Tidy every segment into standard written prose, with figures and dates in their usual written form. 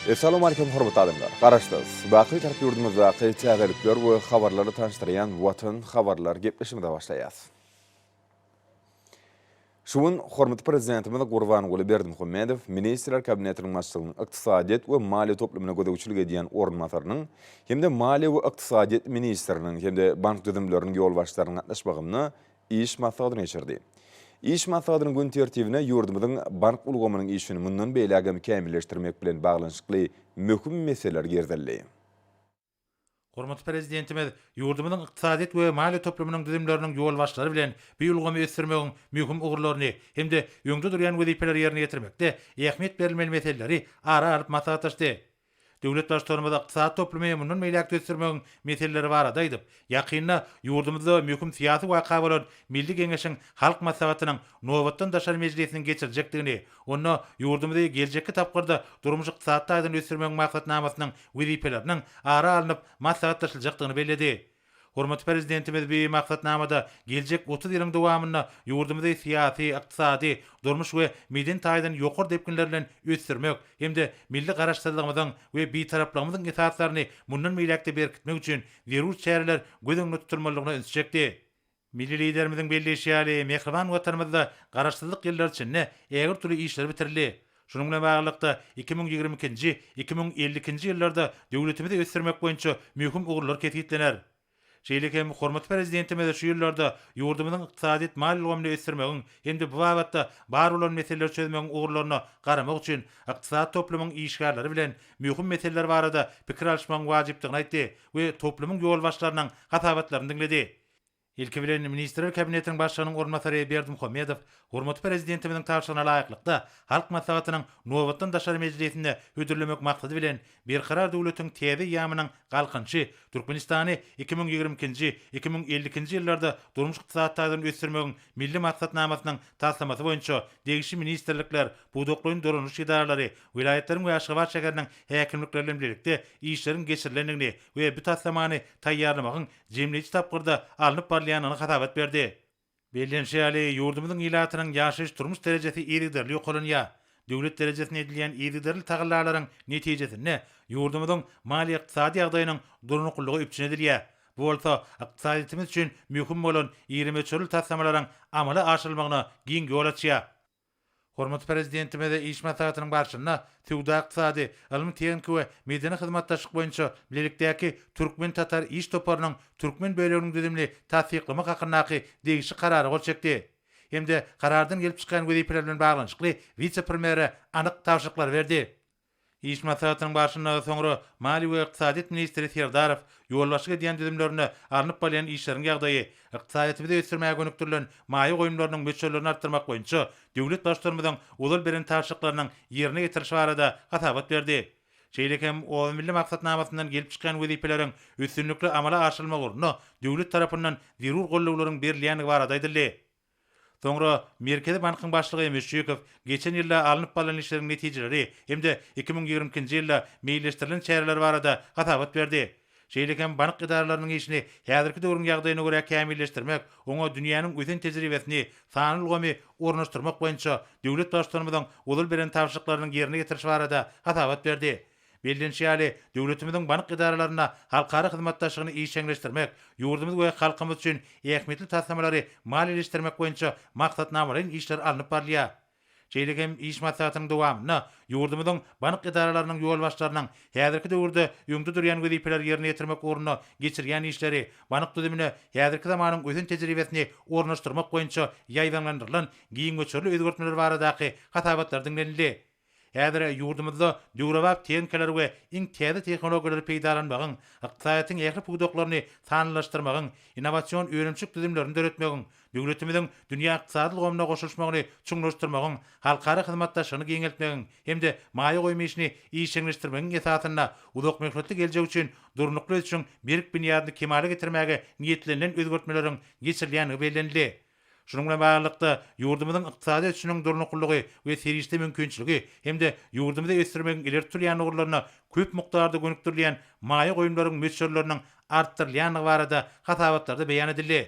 Essalawmalikim hormatly adamlar! Garaşsyz, baky Bitarap ýurdumyzdaky täzelikler we habarlarla tanyşdyrýan Watan habarlar gepleşigimize başlaýas. Şu gün hormatly Prezidentimiz Gurbanguly Berdimuhamedow Ministrler Kabinetiniň Başlygynyň ykdysadyýet we maliýe toplumyna gözegçilik edýän orunbasarynyň hem-de maliýe we ykdysadyýet ministriniň hem-de bank düzümleriniň ýolbaşçylarynyň gatnaşmagynda iş maslahatyny geçirdi. Iş maslahatynyň gün tertibine ýurdumyzyň bank ulgamynyň işini mundan beýläk hem kämilleşdirmek bilen baglanyşykly möhüm meseleler girizildi. Hormatly Prezidentimiz ýurdumyzyň ykdysadyýet we maliýe toplumynyň düzümleriniň ýolbaşçylary bilen bu ulgamy ösdürmegiň möhüm ugurlaryny hem-de öňde durýan wezipeleri ýerine ýetirmekde ähmiýet berilmeli meseleleri ara alyp maslahatlaşdy. Döwlet Baştutanymyz ykdysady toplumy mundan beýläk-de ösdürmegiň meseleleri barada aýdyp, ýakynda ýurdumyzda möhüm syýasy waka bolan Milli Geňeşiň Halk Maslahatynyň nobatdan daşary mejlisiniň geçiriljekdigini, onda ýurdumyzy geljekki tapgyrda durmuş-ykdysady taýdan ösdürmegiň maksatnamasynyň wezipeleriniň ara alnyp maslahatlaşyljakdygyny belledi. Hormatly Prezidentimiz bu maksatnamada geljek 30 ýylyň dowamynda ýurdumyzy syýasy, ykdysady, durmuş we medeni taýdan ýokary depginler bilen ösdürmek hem-de milli Garaşsyzlygymyzyň we Bitaraplygymyzyň esaslaryny mundan beýläk-de berkitmek üçin zerur çäreler göz öňünde tutulmalydygyna ünsi çekdi. Milli Liderimiziň belleýşi ýaly, mähriban Watanymyzda Garaşsyzlyk ýyllary içinde ägirt uly işler bitirildi. Şunuň bilen baglylykda, 2022-nji, 2052-nji ýyllarda döwletimizi ösdürmek boýunça möhüm ugurlar kesgitlener. Şeýle hem hormatly Prezidentimiz şu ýyllarda ýurdumyzyň ykdysadyýet-maliýe ulgamyny ösdürmegiň hem-de bu babatda bar bolan meseleleri çözmegiň ugurlaryna garamak üçin ykdysady toplumyň işgärleri bilen möhüm meseleler barada pikir alyşmagyň wajypdygyny aýtdy we toplumyň ýolbaşçylarynyň hasabatlaryny diňledi. Ilki bilen, Ministrler Kabinetiniň Başlygynyň orunbasary Berdimuhamedow hormatly Prezidentimiziň tabşyrygyna laýyklykda, Halk Maslahatynyň nobatdan daşary mejlisinde hödürlemek maksady bilen, Berkarar döwletiň täze eýýamynyň Galkynyşy, Türkmenistany 2022-nji, 2052-nji ýyllarda durmuş-ykdysady taýdan ösdürmegiň Milli maksatnamasynyň taslamasy boýunça degişli ministrlikler, pudaklaýyn dolanyş edaralary, welaýatlaryň we Aşgabat şäheriniň häkimlikleri bilen bilelikde işleriň geçirilendigini we bu taslamany taýýarlamagyň jemleýji tapgyrda alnyp barylýandygyny hasabat berdi. Bellenişi ýaly, ýurdumyzyň ilatynyň ýaşaýyş-durmuş derejesi yzygiderli ýokarlanýar. Döwlet derejesinde edilýän yzygiderli tagallalaryň netijesinde ýurdumyzyň maliýe-ykdysady ýagdaýynyň durnuklylygy üpjün edilýär. Bu bolsa ykdysadyýetimiz üçin möhüm bolan iri möçberli taslamalaryň amala aşyrylmagyna giň ýol açýar. Hormatly Prezidentimiz iş maslahatynyň barşynda söwda-ykdysady, ylmy-tehniki we medeni hyzmatdaşlyk boýunça bilelikdäki türkmen-tatar iş toparynyň türkmen böleginiň düzümini tassyklamak hakyndaky degişli Karara gol çekdi hem-de Karardan gelip çykýan wezipeler bilen baglanyşykly wise-premýere anyk tabşyryklary berdi. Iş maslahatynyň barşynda soňra maliýe we ykdysadyýet ministri Serdarow ýolbaşçylyk edýän düzümlerinde alnyp barylýan işleriň ýagdaýy, ykdysadyýetimizi ösdürmäge gönükdirilen maýa goýumlarynyň möçberlerini artdyrmak boýunça döwlet Baştutanymyzyň ozal beren tabşyryklarynyň ýerine ýetirilişi barada hasabat berdi. Şeýle hem Oba milli maksatnamasyndan gelip çykýan wezipeleriň üstünlikli amala aşyrylmagy ugrunda döwlet tarapyndan zerur gollawlaryň berilýändigi barada aýdyldy. Soňra Merkezi bankyň başlygy Müşşikow geçen ýylda alnyp barlan işleriň netijeleri hem-de 2022-nji ýylda meýilleşdirilen çäreler barada hasabat berdi. Şeýle hem bank edaralarynyň işini häzirki döwrüň ýagdaýyna görä kämilleşdirmek, oňa dünýäniň ösen tejribesini, sanly ulgamy ornaşdyrmak boýunça döwlet Baştutanymyzyň ozal beren tabşyryklarynyň ýerine ýetirilişi barada hasabat berdi. Bellenişi ýaly, döwletimiziň bank edaralarynda halkara hyzmatdaşlygyny işjeňleşdirmek, ýurdumyz we halkymyz üçin ähmiýetli taslamalary maliýeleşdirmek boýunça maksatnamalaýyn işler alnyp barylýar. Şeýle hem iş maslahatynyň dowamynda ýurdumyzyň bank edaralarynyň ýolbaşçylarynyň häzirki döwürde öňde durýan wezipeleri ýerine ýetirmek ugrunda geçirýän işleri, bank düzümine häzirki zamanyň ösen tejribesini ornaşdyrmak boýunça ýaýbaňlandyrylan giň möçberli özgertmeler baradaky hasabatlar diňlenildi. Häzir ýurdumyzda döwrebap tehnikalary we iň täze tehnologiýalary peýdalanmagyň, ykdysadyýetiň ähli pudaklaryny sanlylaşdyrmagyň, innowasion önümçilik düzümlerini döretmegiň, döwletimiziň dünýä ykdysady ulgamyna goşulyşmagyny çuňlaşdyrmagyň, halkara hyzmatdaşlygyny giňeltmegiň hem-de maýa goýum işini işjeňleşdirmegiň esasynda uzakmöhletli geljek üçin durnukly ösüşiň berk binýadyny kemala getirmäge niýetlenilen özgertmeleriň geçirilýändigi bellenildi. Şunuň bilen baglylykda, ýurdumyzyň ykdysady ösüşiniň durnuklylygy we serişde mümkinçiligi hem-de ýurdumyzy ösdürmegiň ileri tutulýan ugurlaryna köp mukdarda gönükdirilýän maýa goýumlaryň möçberleriniň artdyrylýandygy barada hasabatlarda beýan edildi.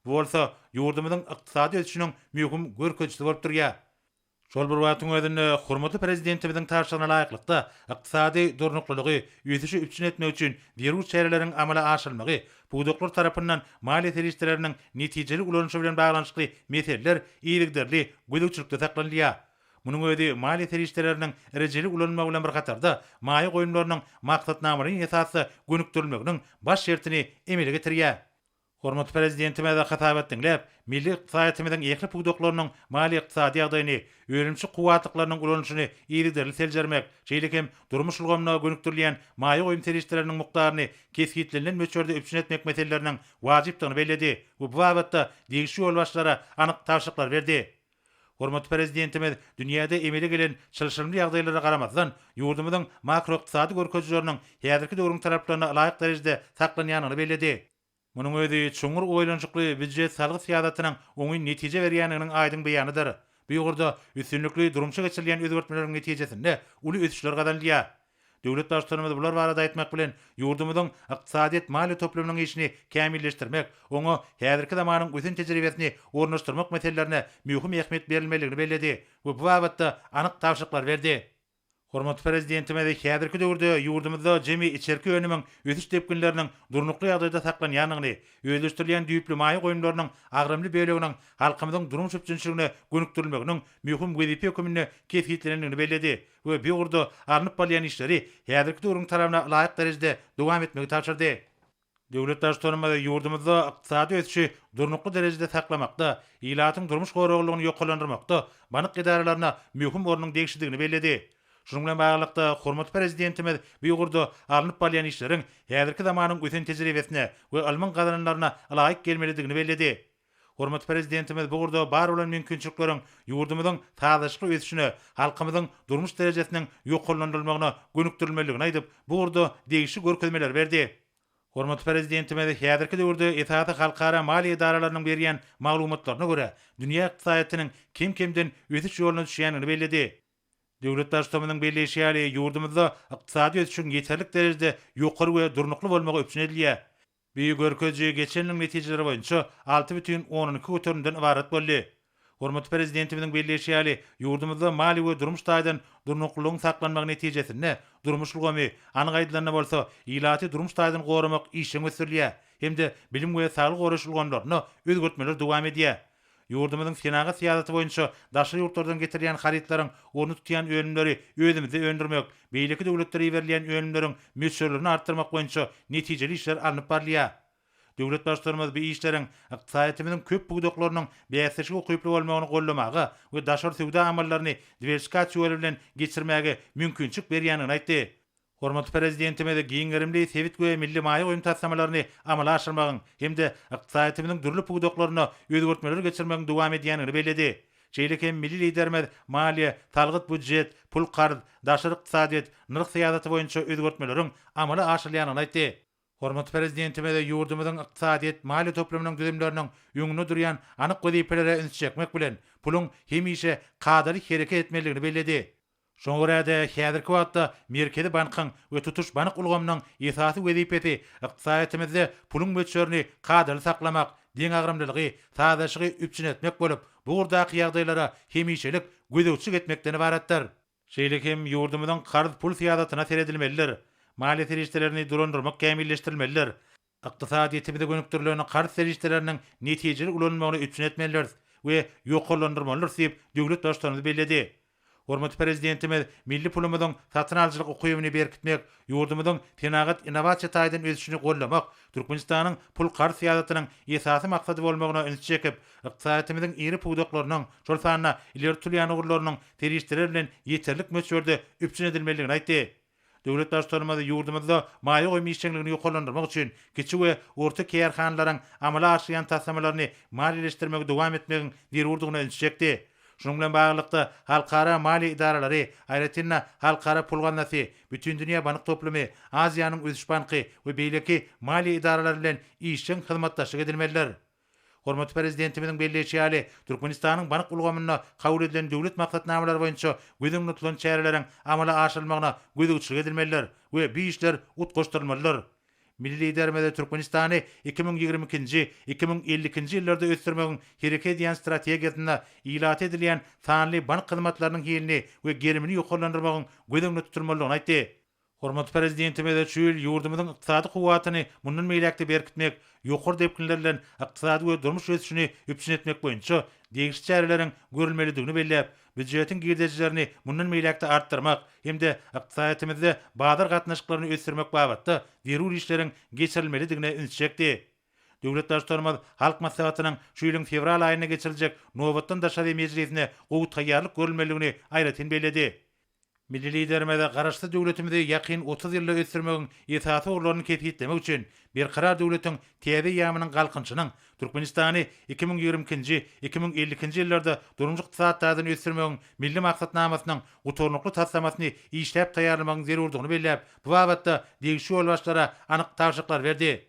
Bu bolsa ýurdumyzyň ykdysady ösüşiniň möhüm görkezijisi bolup durýar. Şol bir wagtyň özünde, hormatly Prezidentimiziň tabşyrygyna laýyklykda, ykdysady durnuklylygy, ösüşi üpjün etmek üçin zerur çäreleriň amala aşyrylmagy, pudaklar tarapyndan maliýe serişdeleriniň netijeli ulanylyşy bilen baglanyşykly meseleler yzygiderli gözegçilikde saklanylýar. Munuň özi maliýe serişdeleriniň rejeli ulanylmagy bilen bir hatarda, maýa goýumlarynyň maksatnamalaýyn esasda gönükdirilmeginiň baş şertini emele getirýär. Hormatly Prezidentimiz hasabat diňläp, milli ykdysadyýetimiziň ähli pudaklarynyň maliýe-ykdysady ýagdaýyny, önümçilik kuwwatlyklarynyň ulanylyşyny yzygiderli seljermek, şeýle hem durmuş ulgamyna gönükdirilýän maýa goýum serişdeleriniň mukdaryny kesgitlenilen möçberde üpjün etmek meseleleriniň wajypdygyny belledi we bu babatda degişli ýolbaşçylara anyk tabşyryklary berdi. Hormatly Prezidentimiz dünýäde emele gelen çylşyrymly ýagdaýlara garamazdan, ýurdumyzyň makroykdysady görkezijileriniň häzirki döwrüň talaplaryna laýyk derejede saklanýandygyny belledi. Munuň özi çuňňur oýlanyşykly býujet-salgyt syýasatynyň oňyn netije berýändiginiň aýdyň beýanydyr. Bu ugurda üstünlikli durmuşa geçirilýän özgertmeleriň netijesinde uly ösüşler gazanylýar. Döwlet Baştutanymyz bular barada aýtmak bilen, ýurdumyzyň ykdysadyýet-maliýe toplumynyň işini kämilleşdirmek, oňa häzirki zamanyň ösen tejribesini ornaşdyrmak meselelerine möhüm ähmiýet berilmelidigini belledi we bu babatda anyk tabşyryklary berdi. Hormatly Prezidentimiz häzirki döwürde ýurdumyzda jemi içerki önümiň ösüş depginleriniň durnukly ýagdaýda saklanýandygyny, özleşdirilýän düýpli maýa goýumlarynyň agramly böleginiň halkymyzyň durmuş üpjünçiligine gönükdirilmeginiň möhüm wezipe hökmünde kesgitlenendigini belledi we bu ugurda alnyp barylýan işleri häzirki döwrüň talabyna laýyk derejede dowam etmegi tabşyrdy. Döwlet Baştutanymyz ýurdumyzda ykdysady ösüşi durnukly derejede saklamakda, ilatyň durmuş goraglylygyny ýokarlandyrmakda bank edaralaryna möhüm ornuň degişlidigini belledi. Şunuň bilen baglylykda, hormatly Prezidentimiz bu ugurda alnyp barylýan işleriň häzirki zamanyň ösen tejribesine we ylmyň gazananlaryna ylaýyk gelmelidigini belledi. Hormatly Prezidentimiz bu ugurda bar bolan mümkinçilikleriň ýurdumyzyň sazlaşykly ösüşine, halkymyzyň durmuş derejesiniň ýokarlandyrylmagyna gönükdirilmelidigini aýdyp, bu ugurda degişli görkezmeleri berdi. Hormatly Prezidentimiz häzirki döwürde esasy halkara maliýe edaralarynyň berýän maglumatlaryna görä, dünýä ykdysadyýetiniň kem-kemden ösüş ýoluna düşýändigini belledi. Döwlet Baştutanymyzyň belleýşi ýaly, ýurdumyzda ykdysady ösüşiň ýeterlik derejede ýokary we durnukly bolmagy üpjün edilýär. Bu görkeziji geçen ýylyň netijeleri boýunça 6,2 göterimden ybarat boldy. Hormatly Prezidentimiziň belleýşi ýaly, ýurdumyzda maliýe we durmuş taýdan durnuklylygyň saklanmagy netijesinde durmuş ulgamy, anyk aýdylanda bolsa, ilaty durmuş taýdan goramak işjeň ösdürilýär hem-de bilim we saglygy goraýyş ulgamlarynda özgertmeler dowam edýär. Ýurdumyzyň senagat syýasaty boýunça daşary ýurtlardan getirilýän harytlaryň ornuny tutýan önümleri özümizde öndürmek, beýleki döwletlere iberilýän önümleriň möçberlerini artdyrmak boýunça netijeli işler alnyp barylýar. Döwlet Baştutanymyz bu işleriň ykdysadyýetimiziň köp pudaklarynyň bäsleşige ukyply bolmagyny goldamaga we daşary söwda amallaryny diwersifikasiýa ýoly bilen geçirmäge mümkinçilik berýändigini aýtdy. Hormatly Prezidentimiz giň gerimli sebit we milli maýa goýum taslamalaryny amala aşyrmagyň hem-de ykdysadyýetimiziň dürli pudaklarynda özgertmeleri geçirmegiň dowam edýändigini belledi. Şeýle hem milli Liderimiz maliýe, salgyt-býujet, pul-karz, daşary ykdysadyýet, nyrh syýasaty boýunça özgertmeleriň amala aşyrylýandygyny aýtdy. Hormatly Prezidentimiz ýurdumyzyň ykdysadyýet, maliýe toplumynyň düzümleriniň öňünde durýan anyk wezipelere üns çekmek bilen, puluň hemişe kadaly hereket etmelidigini belledi. Şoňa görä-de, häzirki wagtda Merkezi bankyň we tutuş bank ulgamynyň esasy wezipesi ykdysadyýetimizde puluň möçberini kadaly saklamak, deňagramlylygy, sazlaşygy üpjün etmek bolup, bu ugurdaky ýagdaýlara hemişelik gözegçilik etmekden ybaratdyr. Şeýle hem ýurdumyzyň karz-pul syýasatyna seredilmelidir. Maliýe serişdelerini dolandyrmak kämilleşdirilmelidir. Ykdysadyýetimize gönükdirilen karz serişdeleriniň netijeli ulanylmagyny üpjün etmelidiris we ýokarlandyrmalydyrys diýip, döwlet Baştutanymyz belledi. Hormatly Prezidentimiz milli pulumyzyň satyn alyjylyk ukybyny berkitmek, ýurdumyzyň senagat-innowasiýa taýdan ösüşini goldamak Türkmenistanyň pul-karz syýasatynyň esasy maksady bolmagyna ünsi çekip, ykdysadyýetimiziň iri pudaklarynyň, şol sanda ileri tutulýan ugurlarynyň serişdeler bilen ýeterlik möçberde üpjün edilmelidigini aýtdy. Döwlet Baştutanymyz ýurdumyzda maýa goýum işjeňligini ýokarlandyrmak üçin kiçi we orta kärhanalaryň amala aşyrýan taslamalaryny maliýeleşdirmegi dowam etmegiň zerurdygyna ünsi çekdi. Şunuň bilen baglylykda, halkara maliýe edaralary, aýratyn-da, Halkara pul gaznasy, Bütindünýä bank toplumy, Aziýanyň ösüş banky we beýleki maliýe edaralary bilen işjeň hyzmatdaşlyk edilmelidir. Hormatly Prezidentimiziň belleýşi ýaly, Türkmenistanyň bank ulgamynda kabul edilen döwlet maksatnamalary boýunça göz öňünde tutulan çäreleriň amala aşyrylmagyna gözegçilik edilmelidir we bu işler utgaşdyrylmalydyr. Milli Liderimiz Türkmenistany 2022-nji, 2052-nji ýyllarda ösdürmegiň hereket edýän strategiýasynda ilata edilýän sanly bank hyzmatlarynyň hilini we gerimini ýokarlandyrmagyň göz öňünde tutulmalydygyny aýtdy. Hormatly Prezidentimiz şu ýyl ýurdumyzyň ykdysady kuwwatyny mundan beýläk-de berkitmek, ýokary depginler bilen ykdysady we durmuş ösüşini üpjün etmek boýunça degişli çäreleriň görülmelidigini belläp, býujetiň girdejilerini mundan beýläk-de artdyrmak hem-de ykdysadyýetimizde bazar gatnaşyklaryny ösdürmek babatda zerur işleriň geçirilmelidigine üns çekdi. Döwlet Baştutanymyz Halk Maslahatynyň şu ýylyň fewral aýynda geçiriljek nobatdan daşary mejlisine gowy taýýarlyk görülmelidigini aýratyn belledi. Milli Liderimiz Garaşsyz döwletimizi ýakyn 30 ýylda ösdürmegiň esasy ugurlaryny kesgitlemek üçin Berkarar döwletiň täze eýýamynyň Galkynyşynyň Türkmenistany 2022-nji, 2052-nji ýyllarda durmuş-ykdysady taýdan ösdürmegiň Milli maksatnamasynyň gutarnykly taslamasyny işläp taýýarlamagyň zerurdygyny belläp, bu babatda degişli ýolbaşçylara anyk tabşyryklary berdi.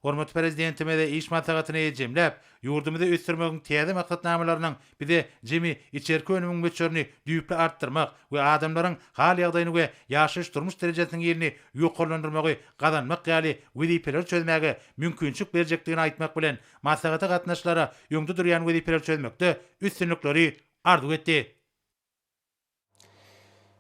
Hormatly Prezidentimiz iş maslahatyny jemläp, ýurdumyzy ösdürmegiň täze maksatnamalarynyň bize jemi içerki önümiň möçberini düýpli artdyrmak we adamlaryň hal-ýagdaýyny we ýaşaýyş-durmuş derejesiniň hilini ýokarlandyrmagy gazanmak ýaly wezipeleri çözmäge mümkinçilik berjekdigini aýtmak bilen, maslahata gatnaşyjylara öňde durýan wezipeleri çözmekde üstünlikleri arzuw etdi.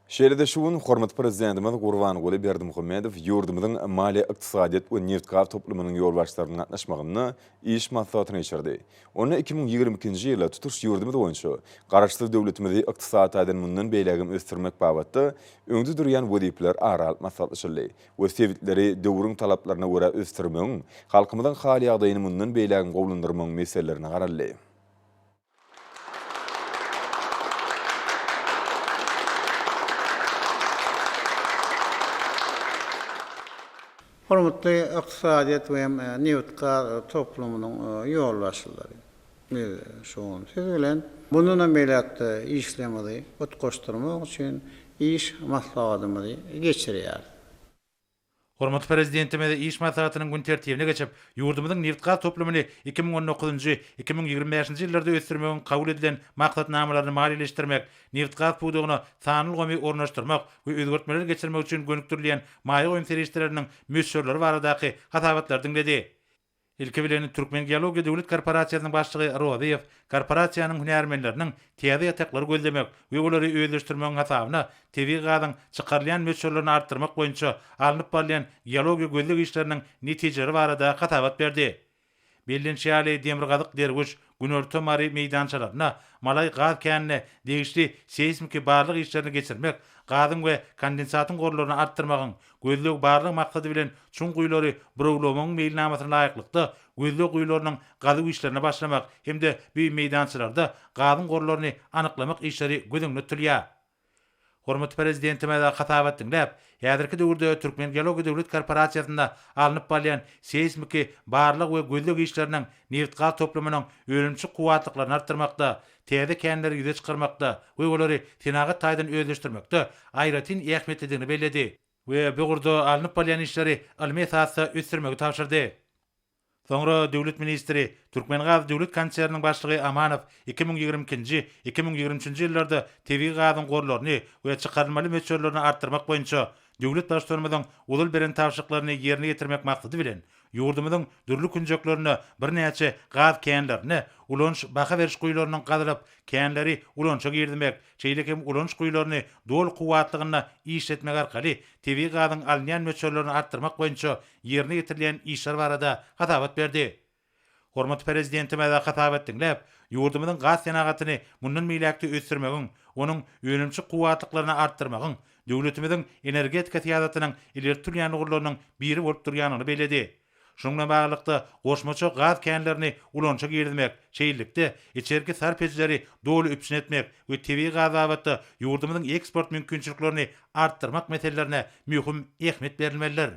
Şeýle-de şu gün hormatly Prezidentimiz Gurbanguly Berdimuhamedow ýurdumyzyň maliýe-ykdysadyýet we nebitgaz toplumynyň ýolbaşçylarynyň gatnaşmagynda iş maslahatyny geçirdi. Onda 2022-nji ýylda tutuş ýurdumyz boýunça Garaşsyz döwletimizi ykdysady taýdan mundan beýlägem ösdürmek babatda öňde durýan wezipeler ara alyp maslahatlaşyldy we sebitleri döwrüň talaplaryna görä ösdürmegiň, halkymyzyň hal-ýagdaýyny mundan beýlägem gowulandyrmagyň meselelerine garaldy. Hormatly ykdysadyýet we nebit-gaz toplumynyň ýolbaşçylary! Biz şu gün siz bilen mundanam beýläk-de işlerimizi utgaşdyrmak üçin iş maslahatymyzy geçirýäris. Hormatly Prezidentimiz iş maslahatynyň gün tertibine geçip, ýurdumyzyň nebitgaz toplumyny 2019-njy, 2025-nji ýyllarda ösdürmegiň kabul edilen maksatnamalaryny maliýeleşdirmek, nebitgaz pudagyna sanly ulgamy ornaşdyrmak we özgertmeler geçirmek üçin gönükdirilýän maýa goýum serişdeleriniň möçberleri baradaky hasabatlary diňledi. Ilki bilen, Türkmengeologiýa döwlet korporasiýasynyň başlygy Rozyýew korporasiýanyň hünärmenleriniň täze ýataklary gözlemek we olary özleşdirmegiň hasabyna tebigy gazyň çykarylýan möçberlerini artdyrmak boýunça alnyp barylýan geologiýa-gözleg işleriniň netijeleri barada hasabat berdi. Bellenişi ýaly, Demirgazyk Derwüş, Günorta Mary meýdançalarynda Malaý gaz känine degişli seýsmiki barlag işlerini geçirmek, gazyň we kondensatyň gorlaryny artdyrmagyň, gözleg-barlag maksady bilen çuň guýulary burawlamagyň meýilnamasyna laýyklykda gözleg guýularynyň gazuw işlerine başlamak hem-de bu meýdançalarda gazyň gorlaryny anyklamak işleri göz öňünde tutulýar. Hormatly Prezidentimiz hasabat diňläp, häzirki döwürde Türkmengeologiýa döwlet korporasiýasynda alnyp barylýan seýsmiki barlag we gözleg işleriniň nebitgaz toplumynyň önümçilik kuwwatlyklaryny artdyrmakda, täze känleri ýüze çykarmakda we olary senagat taýdan özleşdirmekde aýratyn ähmiýetlidigini belledi we bu ugurda alnyp barylýan işleri ylmy esasda ösdürmegi tabşyrdy. Soňra döwlet ministri, Türkmengaz döwlet konserniniň başlygy Amanow 2022-nji, 2023-nji ýyllarda tebigy gazyň gorlaryny we çykarylmaly möçberlerini artdyrmak boýunça döwlet Baştutanymyzyň ozal beren tabşyryklaryny ýerine ýetirmek maksady bilen, ýurdumyzyň dürli künjeklerinde birnäçe gaz känlerinde ulanyş baha beriş guýularynyň gazylyp, känleri ulanyşa girizmek, şeýle hem ulanyş guýularyny doly kuwwatlygynda işletmek arkaly tebigy gazyň alynýan möçberlerini artdyrmak boýunça ýerine ýetirilýän işler barada hasabat berdi. Hormatly Prezidentimiz hasabat diňläp, ýurdumyzyň gaz senagatyny mundan beýläk-de ösdürmegiň, onuň önümçilik kuwwatlyklaryny artdyrmagyň döwletimiziň energetika syýasatynyň ileri tutulýan ugurlarynyň biri bolup durýandygyny belledi. Şunuň bilen baglylykda, goşmaça gaz känlerini ulanyşa girizmek, şeýlelikde, içerki sarp edijileri doly üpjün etmek we tebigy gaz babatda ýurdumyzyň eksport mümkinçiliklerini artdyrmak meselelerine möhüm ähmiýet berilmelidir.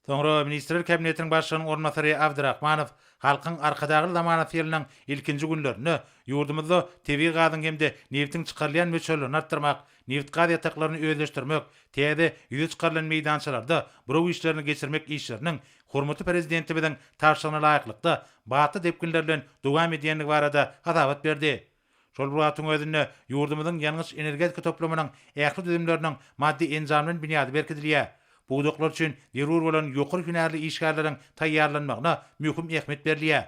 Soňra Ministrler Kabinetiniň Başlygynyň orunbasary Abdyrahmanow Halkyň Arkadagly zamanasy ýylynyň ilkinji günlerinde ýurdumyzda tebigy gazyň hem-de nebitiň çykarylýan möçberlerini artdyrmak, nebitgaz ýataklaryny özleşdirmek, täze ýüze çykarylan meýdançalarda buraw işlerini geçirmek işleriniň hormatly Prezidentimiziň tabşyrygyna laýyklykda batly depginler bilen dowam edýändigi barada hasabat berdi. Şol bir wagtyň özünde, ýurdumyzyň ýangyç-energetika toplumynyň ähli düzümleriniň maddy-enjamlaýyn binýady berkidilýär. Pudaklar üçin zerur bolan ýokary hünärli işgärleriň taýýarlanmagyna möhüm ähmiýet berilýär.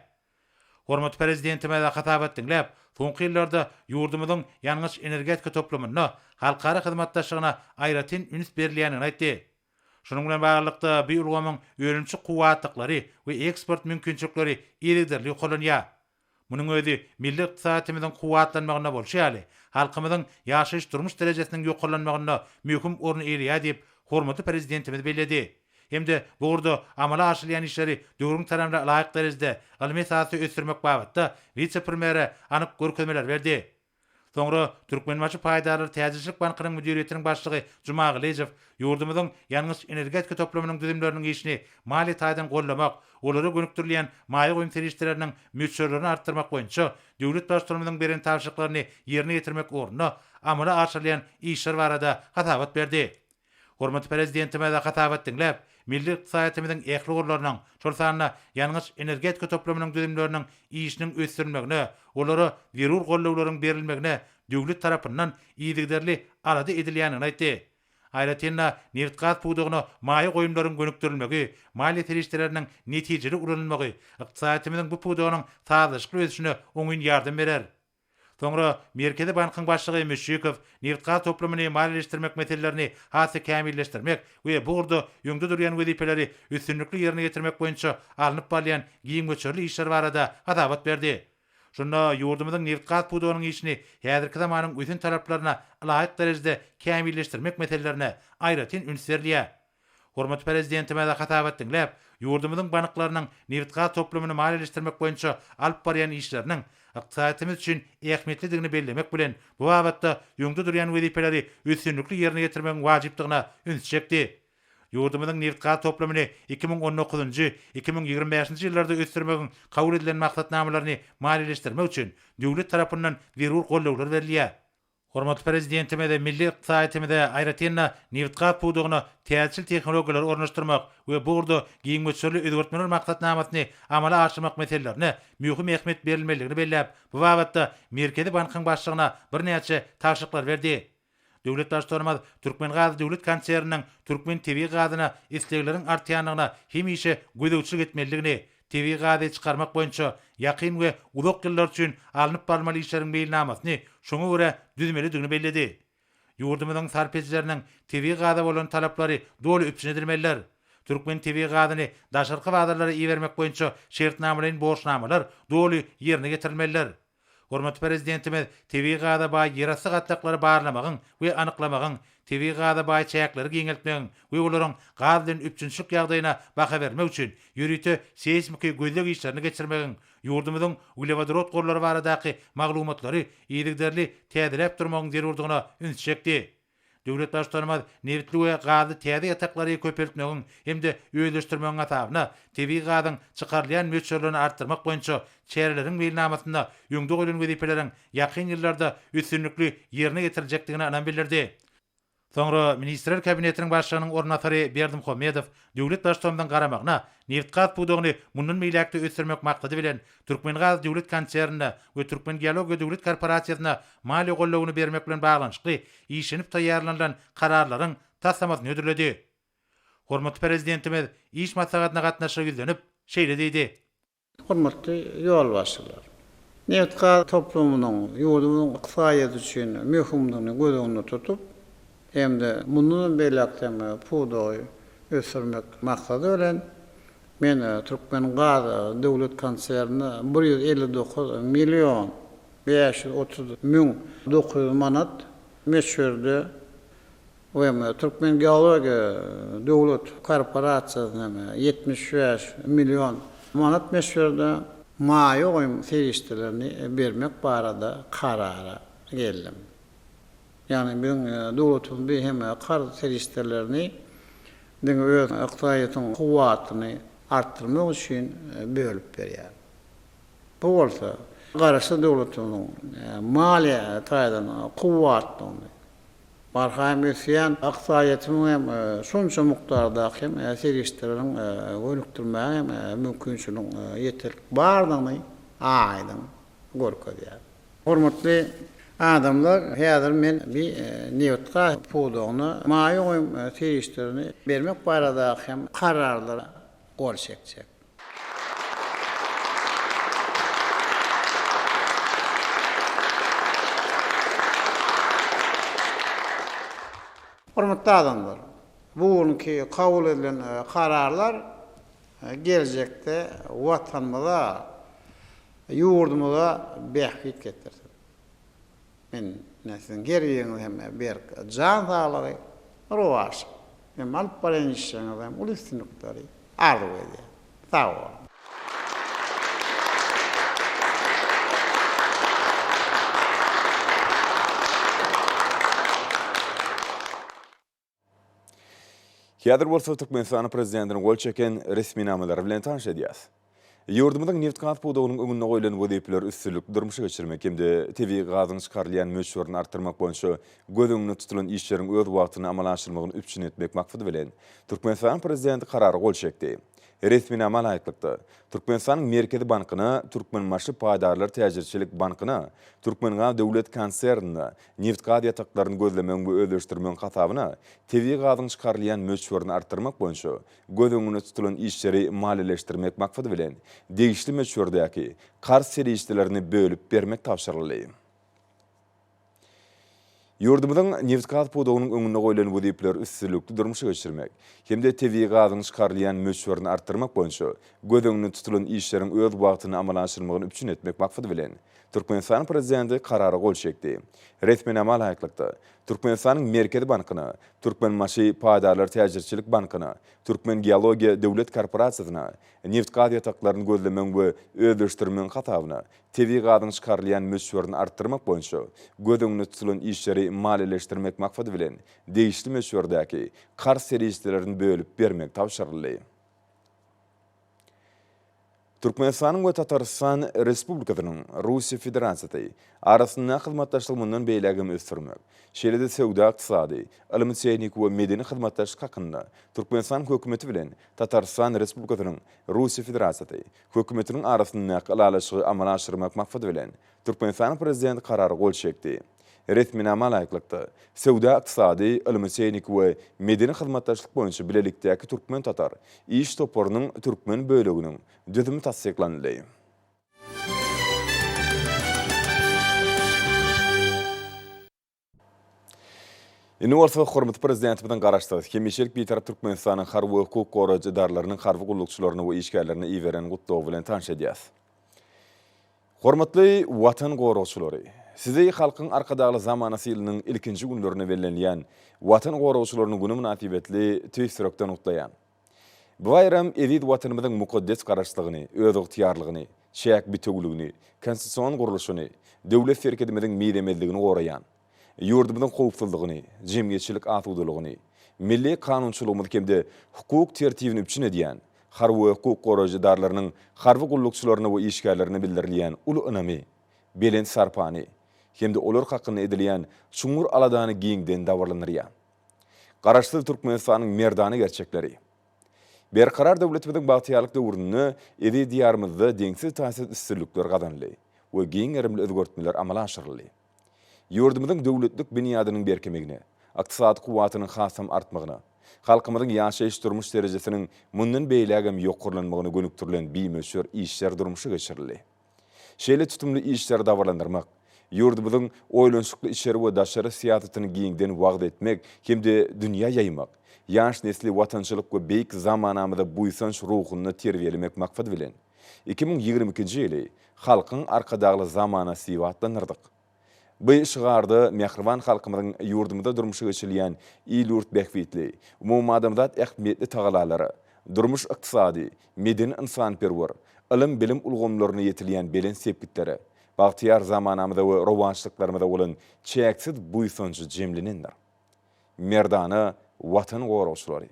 Hormatly Prezidentimiz hasabat diňläp, soňky ýyllarda ýurdumyzyň ýangyç-energetika toplumynda halkara hyzmatdaşlygyna aýratyn üns berilýändigini aýtdy. Şunuň bilen baglylykda, bu ulgamyň önümçilik kuwwatlyklary we eksport mümkinçilikleri yzygiderli ýokarlanýar. Munuň özi milli ykdysadyýetimiziň kuwwatlanmagynda bolşy ýaly, halkymyzyň ýaşaýyş-durmuş derejesiniň ýokarlanmagynda möhüm orun eýeleýär diýip, hormatly Prezidentimiz belledi. Hem-de bu ugurda amala aşyrylýan işleri döwrüň talabyna laýyk derejede, ylmy esasda ösdürmek babatda wise-premýere anyk görkezmeleri berdi. Soňra Türkmenbaşy paýdarlar täjirçilik bankynyň müdiriýetiniň başlygy Juma Gylyjow ýurdumyzyň ýangyç-energetika toplumynyň düzümleriniň işini maliýe taýdan goldamak, olara gönükdirilýän maýa goýum serişdeleriniň möçberlerini artdyrmak boýunça döwlet Baştutanymyzyň beren tabşyryklaryny ýerine ýetirmek ugrunda amala aşyrylýan işler barada hasabat berdi. Hormatly Prezidentimiz hasabat diňläp, milli ykdysadyýetimiziň ähli ugurlarynyň, şol sanda ýangyç-energetika toplumynyň düzümleriniň işiniň ösdürilmegine, olara zerur gollawlaryň berilmegine döwlet tarapyndan yzygiderli alada edilýändigini aýtdy. Aýratyn-da, nebitgaz pudagyna maýa goýumlaryň gönükdirilmegi, maliýe serişdeleriniň netijeli ulanylmagy ykdysadyýetimiziň bu pudagynyň sazlaşykly ösüşine oňyn ýardam berer. Soňra Merkezi bankyň başlygy Müşşikow nebitgaz toplumyny maliýeleşdirmek meselelerini has-da kämilleşdirmek we bu ugurda öňde durýan wezipeleri üstünlikli ýerine ýetirmek boýunça alnyp barylýan giň möçberli işler barada hasabat berdi. Şunda ýurdumyzyň nebitgaz pudagynyň işini häzirki zamanyň ösen talaplaryna ylaýyk derejede kämilleşdirmek meselelerine aýratyn üns berilýär. Hormatly Prezidentimiz hasabat diňläp, ýurdumyzyň banklarynyň nebitgaz toplumyny maliýeleşdirmek boýunça alyp barýan işleriniň ykdysadyýetimiz üçin ähmiýetlidigini bellemek bilen, bu babatda öňde durýan wezipeleri üstünlikli ýerine ýetirmegiň wajypdygyna ünsi çekdi. Ýurdumyzyň nebitgaz toplumyny 2019-njy, 2025-nji ýyllarda ösdürmegiň kabul edilen maksatnamalaryny maliýeleşdirmek üçin döwlet tarapyndan zerur gollawlar berilýär. Hormatly Prezidentimiz milli ykdysadyýetimize, aýratyn-da, nebitgaz pudagyna täzeçil tehnologiýalary ornaşdyrmak we bu ugurda giň möçberli özgertmeler maksatnamasyny amala aşyrmak meselelerine möhüm ähmiýet berilmelidigini belläp, bu babatda Merkezi bankyň başlygyna birnäçe tabşyryklary berdi. Döwlet Baştutanymyz Türkmengaz döwlet konserniniň türkmen tebigy gazyna islegleriň artýandygyna hemişe gözegçilik etmelidigini, Tebigy gazy çykarmak boýunça ýakyn we uzak ýyllar üçin alnyp barylmaly işleriň meýilnamasyny şoňa görä düzmelidigini belledi. Ýurdumyzyň sarp edijileriniň tebigy gaza bolan talaplary doly üpjün edilmelidir. Türkmen tebigy gazyny daşarky bazarlara ibermek boýunça şertnamalaýyn borçnamalar doly ýerine ýetirilmelidir. Hormatly Prezidentimiz tebigy gaza baý ýerasty gatlaklary barlamagyň we anyklamagyň, tebigy gaza baý çäkleri giňeltmegiň we olaryň gaz bilen üpjünçilik ýagdaýyna baha bermek üçin ýörite seýsmiki gözleg işlerini geçirmegiň, ýurdumyzyň uglewodorod gorlary baradaky maglumatlary yzygiderli täzeläp durmagyň zerurdygyna ünsi çekdi. Döwlet Baştutanymyz nebitli we gazly täze ýataklary köpeltmegiň hem-de özleşdirmegiň hasabyna tebigy gazyň çykarylýan möçberlerini artdyrmak boýunça çäreleriň meýilnamasynda öňde goýlan wezipeleriň ýakyn ýyllarda üstünlikli ýerine ýetiriljekdigine ynam bildirdi. Soňra Ministrler Kabinetiniň Başlygynyň orunbasary Berdimuhamedow döwlet Baştutanymyzyň garamagyna nebitgaz pudagyny mundan beýläk-de ösdürmek maksady bilen, Türkmengaz döwlet konsernine we Türkmengeologiýa döwlet korporasiýasyna maliýe goldawyny bermek bilen baglanyşykly işlenip taýýarlanylan Kararlaryň taslamasyny hödürledi. Hormatly Prezidentimiz iş maslahatyna gatnaşyja ýüzlenip, şeýle diýdi. Hormatly ýolbaşçylar! Nebitgaz toplumynyň ýurdumyzyň ykdysadyýeti üçin möhümdigini göz öňünde tutup hem-de mundan beýläk hem pudagy ösdürmek maksady bilen, Men Türkmengaz döwlet konsernine 159 million 530 900 manat möçberde we Türkmengeologiýa döwlet korporasiýasyna 75 million manat möçberde maýa goýum serişdelerini bermek barada karara geldim. Ýagny biziň döwletimiz hem karz serişdelerini diňe öz ykdysadyýetiň kuwwatyny artdyrmak üçin bölüp berýär. Bu bolsa Garaşsyz döwletimiziň maliýe taýdan kuwwatlygyny, barha hem ösýän ykdysadyýetimiziň hem şonça mukdardaky hem serişdeleriň gönükdirmäge hem mümkinçiligiň ýeterlik bardygyny aýdyň görkezýär. Hormatly. Adamlar häzir men bi nebit-gaz pudagyna maýa goýum serişdelerini bermek baradaky hem kararlara gol çekjek. Hormatly adamlar, bu günki kabul edilen kararlar geljekde Watanymyza, ýurdumyza bähbit getirsin. Men siziň her biriňize hem berk jan saglygy, rowaçlyk hem alyp barýan işleriňizde hem uly üstünlikleri arzuw edýän. Sag boluň! Häzir bolsa Türkmenistanyň Prezidentiniň gol çeken resminamalary bilen tanyş edýäris. Ýurdumyzyň nebitgaz pudagynyň öňünde goýlan wezipeleri üstünlikli durmuşa geçirmek hem-de tebigy gazyň çykarylýan möçberini artdyrmak boýunça göz öňünde tutulan işleriň öz wagtynda amala aşyrylmagyny üpjün etmek maksady bilen, Türkmenistanyň Prezidenti Karara gol çekdi. Resminama laýyklykda, Türkmenistanyň Merkezi bankyna, Türkmenbaşy paýdarlar täjirçilik bankyna, Türkmengaz döwlet konsernine nebitgaz ýataklaryny gözlemegiň we özleşdirmegiň hasabyna tebigy gazyň çykarylýan möçberini artdyrmak boýunça göz öňünde tutulan işleri maliýeleşdirmek maksady bilen, degişli möçberdäki karz serişdelerini bölüp bermek tabşyryldy. Ýurdumyzyň nebitgaz pudagynyň öňünde goýlan wezipeleri üstünlikli durmuşa geçirmek hem-de tebigy gazyň çykarylýan möçberini artdyrmak boýunça göz öňünde tutulan işleriň öz wagtynda amala aşyrylmagyny üpjün etmek maksady bilen, Türkmenistanyň Prezidenti Karara gol çekdi. Resminama laýyklykda, Türkmenistanyň Merkezi bankyna, Türkmenbaşy paýdarlar täjirçilik bankyna, Türkmengeologiýa döwlet korporasiýasyna nebitgaz ýataklaryny gözlemegiň we özleşdirmegiň hasabyna tebigy gazyň çykarylýan möçberini artdyrmak boýunça göz öňünde tutulan işleri maliýeleşdirmek maksady bilen degişli möçberdäki karz serişdelerini bölüp bermek tabşyryldy. Türkmenistanyň we Tatarystan Respublikasynyň, Russiýa Federasiýasy, arasyndaky hyzmatdaşlygy mundan beýläk hem ösdürmek, şeýle-de söwda-ykdysady, ylmy-tehniki we medeni hyzmatdaşlyk hakynda Türkmenistanyň Hökümeti bilen Tatarystan Respublikasynyň, Russiýa Federasiýasy, Hökümetiniň arasyndaky Ylalaşygy amala aşyrmak maksady bilen, Türkmenistanyň Prezidenti Karara gol çekdi. Resminama laýyklykda, söwda-ykdysady, ylmy-tehniki we medeni hyzmatdaşlyk boýunça bilelikdäki türkmen-tatar iş toparynyň türkmen böleginiň düzümi tassyklanyldy. Indi bolsa hormatly Prezidentimiziň Garaşsyz, hemişelik Bitarap Türkmenistanyň harby we hukuk goraýjy edaralarynyň harby gullukçylaryna we işgärlerine iberen Gutlagy bilen tanyş edýäris. Hormatly Watan goragçylary! Sizi Halkyň Arkadagly zamanasy ýylynyň ilkinji günlerinde bellenilýän Watan goragçylarynyň güni mynasybetli tüýs ýürekden gutlaýan. Bu baýram eziz Watanymyzyň mukaddes Garaşsyzlygyny, özygtyýarlygyny, çäk bitewüligini, konstitusion gurluşyny, döwlet serhedimiziň mizemezligini goraýan, ýurdumyzyň howpsuzlygyny, jemgyýetçilik asudalygyny, milli kanunçylygymyzy hem-de hukuk tertibini üpjün edýän harby we hukuk goraýjy edaralarynyň harby gullukçylaryna we işgärlerine bildirilýän uly ynamy, belent sarpany hem-de olar hakynda edilýän çuňňur aladany giňden dabaralandyrýar. Garaşsyz Türkmenistanyň merdana gerçekleri. Berkarar döwletimiziň bagtyýarlyk döwründe eziz Diýarymyzda deňsiz-taýsyz üstünlikler gazanyldy we giň gerimli özgertmeler amala aşyryldy. Ýurdumyzyň döwletlik binýadynyň berkemegine, ykdysady kuwwatynyň hasam artmagyna, halkymyzyň ýaşaýyş-durmuş derejesiniň mundan beýlägem ýokarlanmagyna gönükdirilen bimöçber işler durmuşa geçirildi. Şeýle tutumly işleri dabaralandyrmak, ýurdumyzyň oýlanyşykly içeri we daşary syýasatyny giňden wagyz etmek hem-de dünýä ýaýmak, ýaş nesli watançylyk we beýik zamanamyza buýsanç ruhunda terbiýelemek maksady bilen, 2022-nji ýyly Halkyň Arkadagly zamanasy diýip atlandyrdyk. Bu şygarda mähriban halkymyzyň ýurdumyzda durmuşa geçirilýän il-ýurt bähbitli, umumadamzat ähmiýetli tagalalara, durmuş-ykdysady, medeni-ynsanperwer, ylym-bilim ulgamlarynda ýetilýän belent sepgitlere, bagtyýar zamanamyza we rowaçlyklarymyza bolan çäksiz buýsanjy jemlenendir. Merdana Watan goragçylary!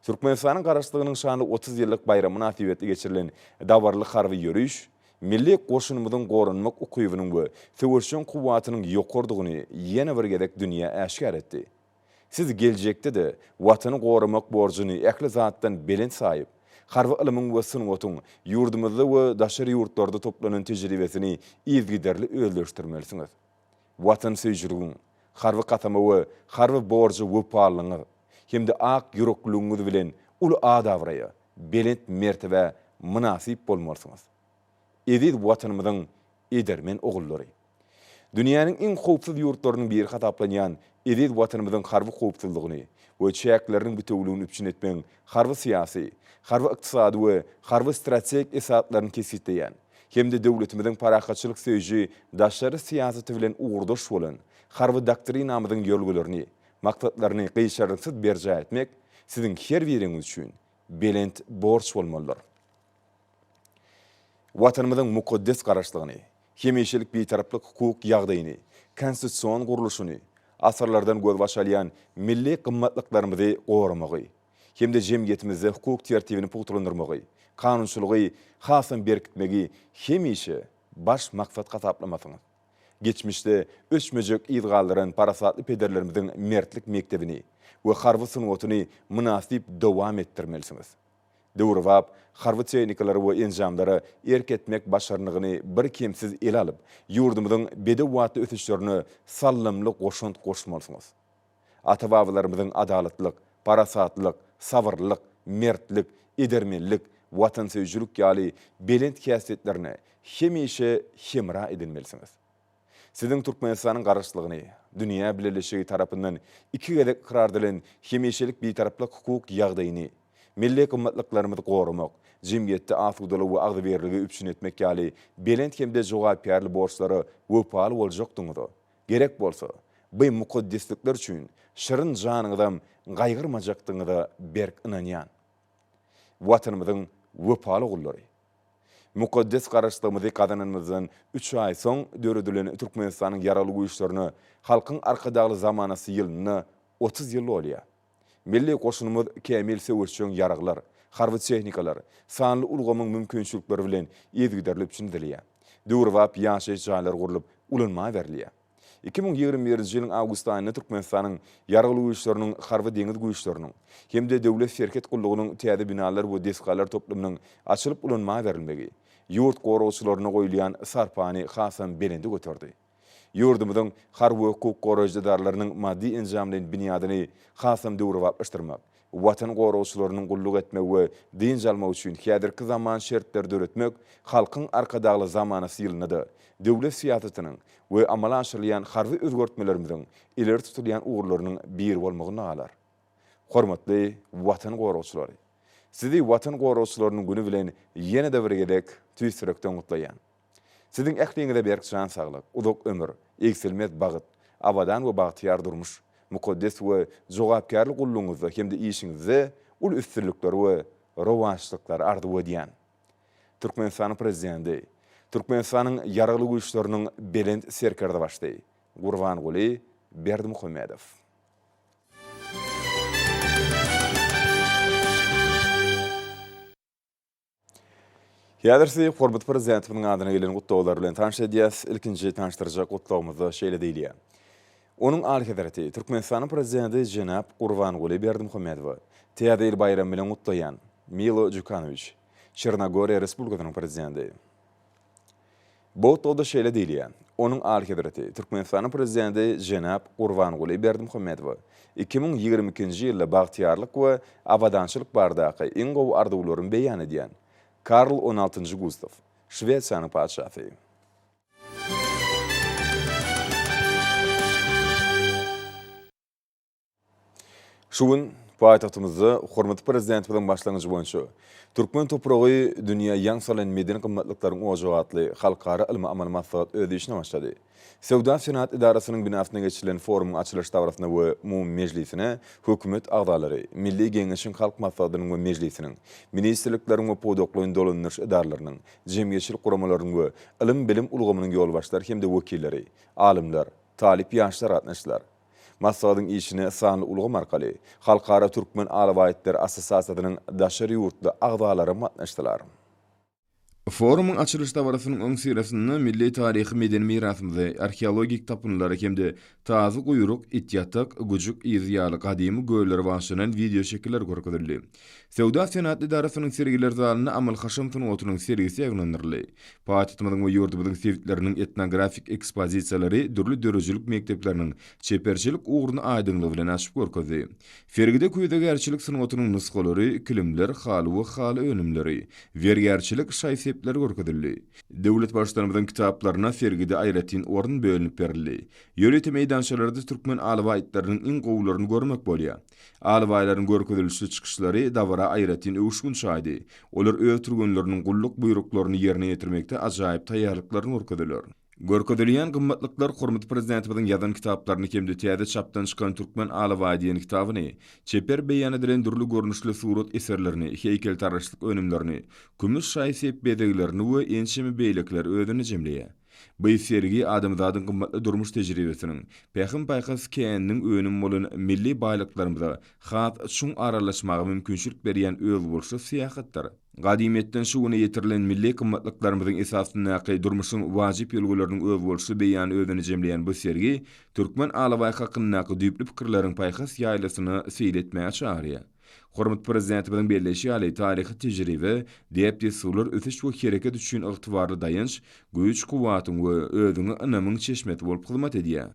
Türkmenistanyň Garaşsyzlygynyň şanly 30 ýyllyk baýramy mynasybetli geçirilen dabaraly harby ýöriş milli goşunymyzyň goranmak ukybynyň we söweşjeň kuwwatynyň ýokarydygyny ýene bir gezek dünýä äşgär etdi. Siz geljekde-de Watany goramak borjuny ähli zatdan belent saýyp, harby ylmyň we sungatyň ýurdumyzda we daşary ýurtlarda toplanan tejribesini yzygiderli özleşdirmelisiňiz. Watansöýüjiligiň, harby kasama we harby borja wepalylygyňyz hem-de ak ýürekliligiňiz bilen uly at-abraýa, belent mertebä mynasyp bolmalysyňyz. Eziz Watanymyzyň edermen ogullary! Dünýäniň iň howpsuz ýurtlarynyň biri hasaplanýan eziz Watanymyzyň harby howpsuzlygyny we çäkleriniň bitewüligini üpjün etmegiň harby-syýasy, harby-ykdysady we harby-strategik esaslaryny kesgitleýän hem-de döwletimiziň parahatçylyk söýüji daşary syýasaty bilen ugurdaş bolan Harby doktrinamyzyň ýörelgelerini, maksatlaryny gyşarnyksyz berjaý etmek siziň her biriňiz üçin belent borç bolmalydyr. Watanymyzyň mukaddes Garaşlygyny, hemişelik Bitaraplyk hukuk ýagdaýyny, konstitusion gurluşyny, asyrlardan gözbaş alýan milli gymmatlyklarymyzy goramagy hem-de jemgyýetimizde hukuk tertibini pugtalandyrmagy, kanunçylygy hasam berkitmegi hemişe baş maksat hasaplamasyňyz. Geçmişde öçmejek yz galdyran parasatly pederlerimiziň mertlik mekdebini we harby sungatyny mynasyp dowam etdirmelisiňiz. Döwrebap harby tehnikalara we enjamlara erk etmek başarnygyny bir kemsiz ele alyp, ýurdumyzyň bedew atly ösüşlerine saldamly goşant goşmalysyňyz. Ata-babalarymyzyň adalatlylyk, parasatlylyk, sabyrlylyk, mertlik, edermenlik, watansöýüjilik ýaly belent häsiýetlerine hemişe hemra edinmelisiňiz. Siziň Türkmenistanyň Garaşsyzlygyny, dünýä bileleşigi tarapyndan iki gezek ykrar edilen hemişelik Bitaraplyk hukuk ýagdaýyny, milli gymmatlyklarymyzy goramak, jemgyýetde asudalygy we agzybirligi üpjün etmek ýaly belent hem-de jogapkärli borçlara wepaly boljakdygyňyza, gerek bolsa, by mukaddeslikler üçin şirin janyňyzam gaýgyrmajakdygyňyza berk ynanýan. Watanymyzyň wepaly ogullary! Mukaddes Garaşsyzlygymyzy gazananymyzdan üç aý soň döredilen Türkmenistanyň Ýaragly Güýçlerine Halkyň Arkadagly zamanasy ýylynda 30 ýyl dolýar. Milli goşunymyz kämil söweşjeň ýaraglar, harby tehnikalar, sanly ulgamyň mümkinçilikleri bilen yzygiderli üpjün edilýär. Döwrebap ýaşaýyş jaýlary gurlup, ulanmaga berilýär. 2021-nji ýylyň awgust aýynda Türkmenistanyň Ýaragly Güýçleriniň Harby-deňiz güýçleriniň hem-de Döwlet serhet gullugynyň täze binalar we desgalar toplumynyň açylyp ulanmaga berilmegi ýurt goragçylaryna goýulýan sarpany hasam belende göterdi. Ýurdumyzyň harby we hukuk goraýjy edaralarynyň maddy-enjamlaýyn binýadyny hasam döwrebaplaşdyrmak, Watan goragçylarynyň gulluk etmegi we dynç almagy üçin häzirki zaman şertleri döretmek Halkyň Arkadagly zamanasy ýylynda-da döwlet syýasatynyň we amala aşyrylýan harby özgertmelerimiziň ileri tutulýan ugurlarynyň biri bolmagynda galar. Hormatly Watan goragçylary! Sizi Watan goragçylarynyň güni bilen ýene-de bir gezek tüýs ýürekden gutlaýan. Siziň ähliňize berk jan saglyk, uzak ömür, egsilmez bagt, abadan we bagtyýar durmuş, mukaddes we jogapkärli gullugyňyzda hem-de işiňizde uly üstünlikleri we rowaçlyklary arzuw edýän. Türkmenistanyň Prezidenti, Türkmenistanyň Ýaragly Güýçleriniň Belent Serkerdebaşysy Gurbanguly Berdimuhamedow. Häzir sizi hormatly Prezidentimiziň adyna gelen gutlaglar bilen tanyş edýäs. Ilkinji tanyşdyrjak gutlagymyzda şeýle diýilýär. Onuň Alyhezreti, Türkmenistanyň Prezidenti jenap Gurbanguly Berdimuhamedowy Täze ýyl baýramy bilen gutlaýan. Milo Jukanowiç, Çernogoriýa Respublikasynyň Prezidenti. Bu gutlagda şeýle diýilýär, Onuň Alyhezreti, Türkmenistanyň Prezidenti jenap Gurbanguly Berdimuhamedowa 2022-nji ýylda bagtyýarlyk we abadançylyk baradaky iň gowy arzuwlarymy beýan edýän. Karl on altynjy Gustaw, Şwesiýanyň patyşasy. Şu gün paýtagtymyzda hormatly Prezidentimiziň başlangyjy boýunça Türkmen topragy dünýä ýaň salan medeni gymmatlyklaryň ojagy atly halkara ylmy-amaly maslahat öz işine başlady. Söwda-senagat edarasynyň binasynda geçirilen forumyň açylyş dabarasyna we umumy mejlisine Hökümet agzalary, Milli Geňeşiň Halk Maslahatynyň we Mejlisiniň, ministrlikleriň we pudaklaýyn dolandyryş edaralarynyň, jemgyýetçilik guramalarynyň we ylym-bilim ulgamynyň ýolbaşçylary hem-de wekilleri, alymlar, talyp ýaşlar gatnaşdylar. Maslahatyň işine sanly ulgam arkaly Halkara Türkmen alabaýtlary assosiasiýasynyň daşary ýurtly agzalary gatnaşdylar. Forumyň açylyş dabarasynyň öňüsyrasynda milli taryhy-medeni mirasymyzy, arheologik tapyndylary hem-de Tazy guýruk, Itýatak, Güjük yzy ýaly gadymy göllere bagyşlanan wideoşekiller görkezildi. Söwda-senagat edarasynyň sergiler zalynda amaly-haşam sungatynyň sergisi ýaýbaňlandyryldy. Paýtagtymyzyň we ýurdumyzyň sebitleriniň etnografik ekspozisiýalary dürli döredijilik mekdepleriniň çeperçilik ugruny aýdyňlygy bilen açyp görkezdi. Sergide küýzegärçilik sungatynyň nusgalary, kilimler, haly we haly önümleri, zergärçilik şaý-sepleri görkezildi. Döwlet Baştutanymyzyň kitaplaryna sergide aýratyn orun bölünip berildi. Ýörite meýdançalarda türkmen alabaý itleriniň iň gowularyny görmek bolýar. Alabaýlaryň görkezilişli çykyşlary dabara aýratyn öwüşgin çaýdy. Olar öz türgenleriniň gulluk buýruklaryny ýerine ýetirmekde ajaýyp taýýarlyklaryny görkezdiler. Görkezilýän gymmatlyklar hormatly Prezidentimiziň ýazan kitaplaryny hem-de täze çapdan çykan Türkmen alabaýy diýen kitabyny, çeper beýan edilen dürli görnüşli surat eserlerini, heýkeltaraşlyk önümlerini, kümüş şaý-sep bezeglerini we ençeme beýlekileri özünde jemleýär. Bu sergi adamzadyň gymmatly durmuş tejribesiniň, pähim-paýhas käniniň önümi bolan milli baýlyklarymyza has çuň aralaşmaga mümkinçilik berýän özboluşly syýahatdyr. Gadymyýetden şu güne ýetirilen milli gymmatlyklarymyzyň esasyndaky durmuşyň wajyp ýörelgeleriniň özboluşly beýanyny özünde jemleýän bu sergi türkmen alabaýy hakyndaky düýpli pikirleriň paýhas ýaýlasyna seýil etmäge çagyrýar. Hormatly Prezidentimiziň belleýşi ýaly, taryhy tejribe, däp-dessurlar ösüş we hereket üçin ygtybarly daýanç, güýç-kuwwatyň we özüňe ynamyň çeşmesi bolup hyzmat edýär.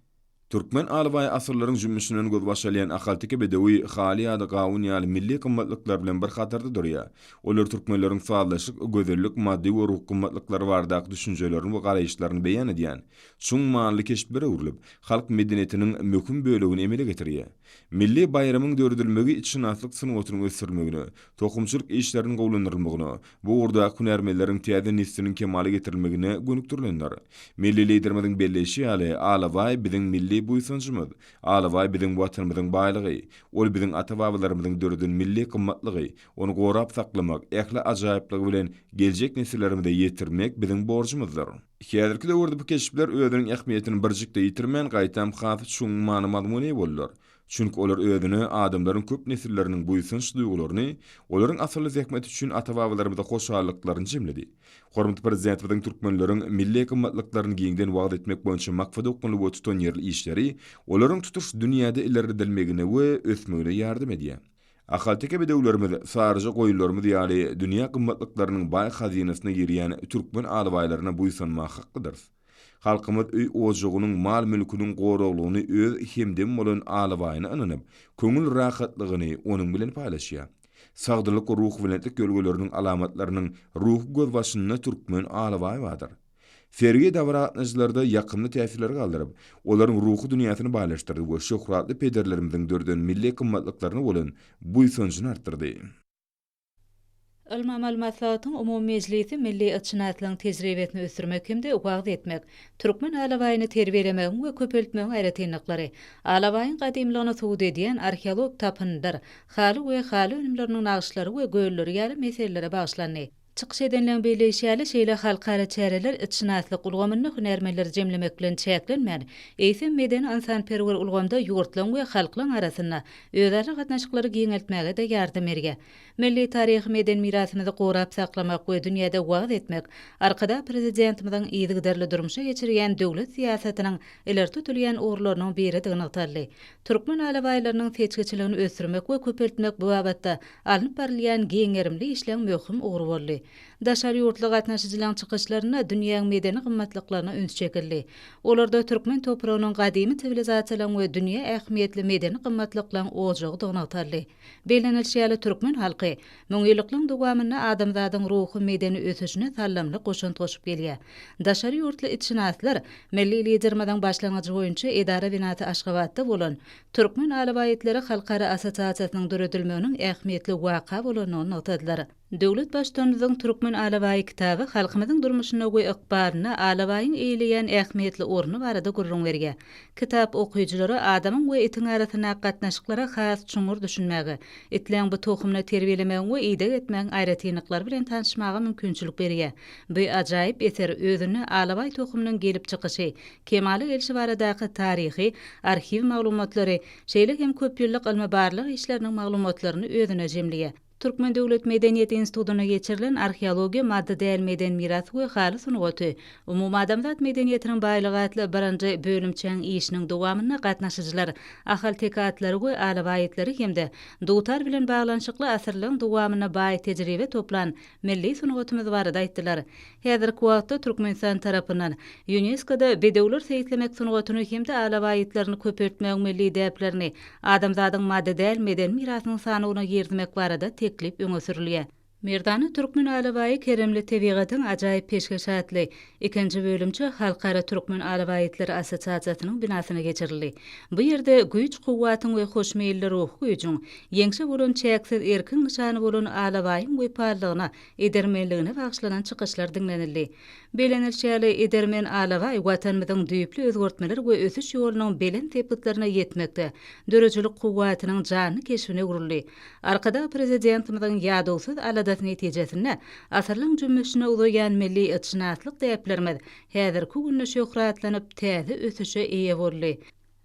Türkmen alabaýy asyrlaryň jümmüşinden gözbaş alýan ahalteke bedewi, haly ýa-da gawun ýaly milli gymmatlyklar bilen bir hatarda durýar. Olar türkmenleriň sazlaşyk, gözellik, maddy we ruhy gymmatlyklary baradaky düşünjelerini we garaýyşlaryny beýan edýän çuň manyly keşplere öwrülip, halk medeniýetiniň möhüm bölegini emele getirýär. Milli baýramyň döredilmegi itşynaslyk sungatynyň ösdürilmegine, tohumçylyk işleriniň gowulandyrylmagyna, bu ugurdaky hünärmenleriň täze nesliniň kemala getirilmegine gönükdirilendir. Milli Liderimiziň belleýşi ýaly, alabaý biziň milli buýsanjymyz, alabaý biziň Watanymyzyň baýlygy. Ol biziň ata-babalarymyzyň döreden milli gymmatlygy. Ony gorap saklamak, ähli ajaýyplygy bilen geljek nesillerimize ýetirmek biziň borjumyzdyr. Häzirki döwürde bu keşpler özüniň ähmiýetini birjik-de ýitirmän, gaýtam has çuň many-mazmuna eýe boldular. Çünki olar özüne adamlaryň köp nesilleriniň buýsanç duýgularyny, olaryň asylly zähmeti üçin ata-babalarymyza hoşallyklaryny jemledi. Hormatly Prezidentimiziň türkmenleriň milli gymmatlyklaryny giňden wagyz etmek boýunça maksadaokgunly we tutanýerli işleri olaryň tutuş dünýäde ilerledilmegine we ösmegine ýardam edýär. Ahalteke bedewlerimiz, saryja goýunlarymyz ýaly dünýä gymmatlyklarynyň baý hazynasyna girýän türkmen alabaýlaryna buýsanmaga haklydyrys. Halkymyz öý-ojagynyň, mal-mülküniň goraglygyny öz hemdemi bolan alabaýyna ynanyp, köňül rahatlygyny onuň bilen paýlaşýar. Sagdynlyk we ruhubelentlik ýörelgeleriniň alamatlarynyň ruhy gözbaşynda türkmen alabaýy bardyr. Sergi dabara gatnaşyjylarda ýakymly täsirleri galdyryp, olaryň ruhy dünýäsini baýlaşdyrdy we şöhratly pederlerimiziň döreden milli gymmatlyklaryna bolan buýsanjyny artdyrdy. Ylmy-amaly maslahatyň umumy mejlisi milli atşynaslygyň tejribesini ösdürmek hem-de wagyz etmek, türkmen alabaýyny terbiýelemegiň we köpeltmegiň aýratynlyklary, alabaýyň gadymlygyny subut edýän arheologik tapyndylar, haly we haly önümleriniň nagyşlary we gölleri ýaly meselelere bagyşlandy. Çykyş edenleriň belleýşi ýaly, şeýle halkara çäreler itşynaslyk ulgamynda hünärmenleri jemlemek bilen çäklenmän, eýsem, medeni-ynsanperwer ulgamda ýurtlaryň we halklaryň arasynda özara gatnaşyklary giňeltmäge-de ýardam berýär. Milli taryhy-medeni mirasymyzy gorap saklamak we dünýäde wagyz etmek Arkadag Prezidentimiziň yzygiderli durmuşa geçirýän döwlet syýasatynyň ileri tutulýan ugurlarynyň biridigi nygtaldy. Türkmen alabaýlarynyň seçgiçiligini ösdürmek we köpeltmek bu babatda alnyp barylýan giň gerimli işleň möhüm ugry boldy. Daşary ýurtly gatnaşyjylaryň çykyşlarynda dünýäň medeni gymmatlyklaryna üns çekildi. Olarda türkmen topragynyň gadymy siwilizasiýalaryň we dünýä ähmiýetli medeni gymmatlyklaryň ojagydygy nygtaldy. Bellenilişi ýaly, türkmen halky müňýyllyklaryň dowamynda adamzadyň ruhy-medeni ösüşine saldamly goşant goşup gelýär. Daşary ýurtly itşynaslar milli Liderimiziň başlangyjy boýunça edara binasy Aşgabatda bolan Türkmen alabaý itleri halkara assosiasiýasynyň döredilmeginiň ähmiýetli waka bolandygyny nygtadylar. Döwlet Baştutanymyzyň Türkmen alabaýy kitaby halkymyzyň durmuşynda we ykbalynda alabaýyň eýeleýän ähmiýetli orny barada gürrüň berýär. Kitap okyjylara adamyň we itiň arasyndaky gatnaşyklara has çuňňur düşünmäge, itleň bu tohumyny terbiýelemegiň we ideg etmegiň aýratynlyklary bilen tanyşmaga mümkinçilik berýär. Bu ajaýyp eser özünde alabaý tohumynyň gelip çykyşy, kemala gelşi baradaky taryhy, arhiw maglumatlary, şeýle hem köpýyllyk ylmy-barlag işleriniň maglumatlaryny özüne jemleýär. Türkmen döwlet medeniýet institutynda geçirilen Arheologiýa, maddy däl medeni miras we haly sungaty, umumadamzat medeniýetiniň baýlygy atly birinji bölümçäň işiniň dowamynda gatnaşyjylar ahalteke atlary we alabaý itleri hem-de dutar bilen baglanyşykly asyrlaryň dowamynda baý tejribe toplan milli sungatymyz barada aýtdylar. Häzirki wagtda Türkmenistan tarapyndan Ýunesko-da bedewler seýislemek sungatyny hem-de alabaý itlerini köpeltmegiň milli däplerini adamzadyň maddy däl medeni mirasynyň sanawyna girizmek barada teklip öňe sürülýär. Merdana türkmen alabaýy keremli tebigatyň ajaýyp peşgeşi atly ikinji bölümçe Halkara türkmen alabaý itleri assosiasiýasynyň binasyna geçirildi. Bu ýerde güýç-kuwwatyň we hoşmeýilli ruhy güýjüň, ýeňşe bolan çäksiz erkiň nyşany bolan alabaýyň wepalylygyna, edermenligine bagyşlanan çykyşlar diňlenildi. Bellenilişi ýaly, edermen alabaý Watanymyzyň düýpli özgertmeler we ösüş ýolunyň belent sepgitlerine ýetmekde döredijilik kuwwatynyň janly keşbine öwrüldi. Arkadag Prezidentimiziň ýadawsyz aladasy netijesinde asyrlaň jümmüşine uzaýan milli itşynaslyk däplerimiz häzirki günde şöhratlanyp, täze ösüşe eýe boldy.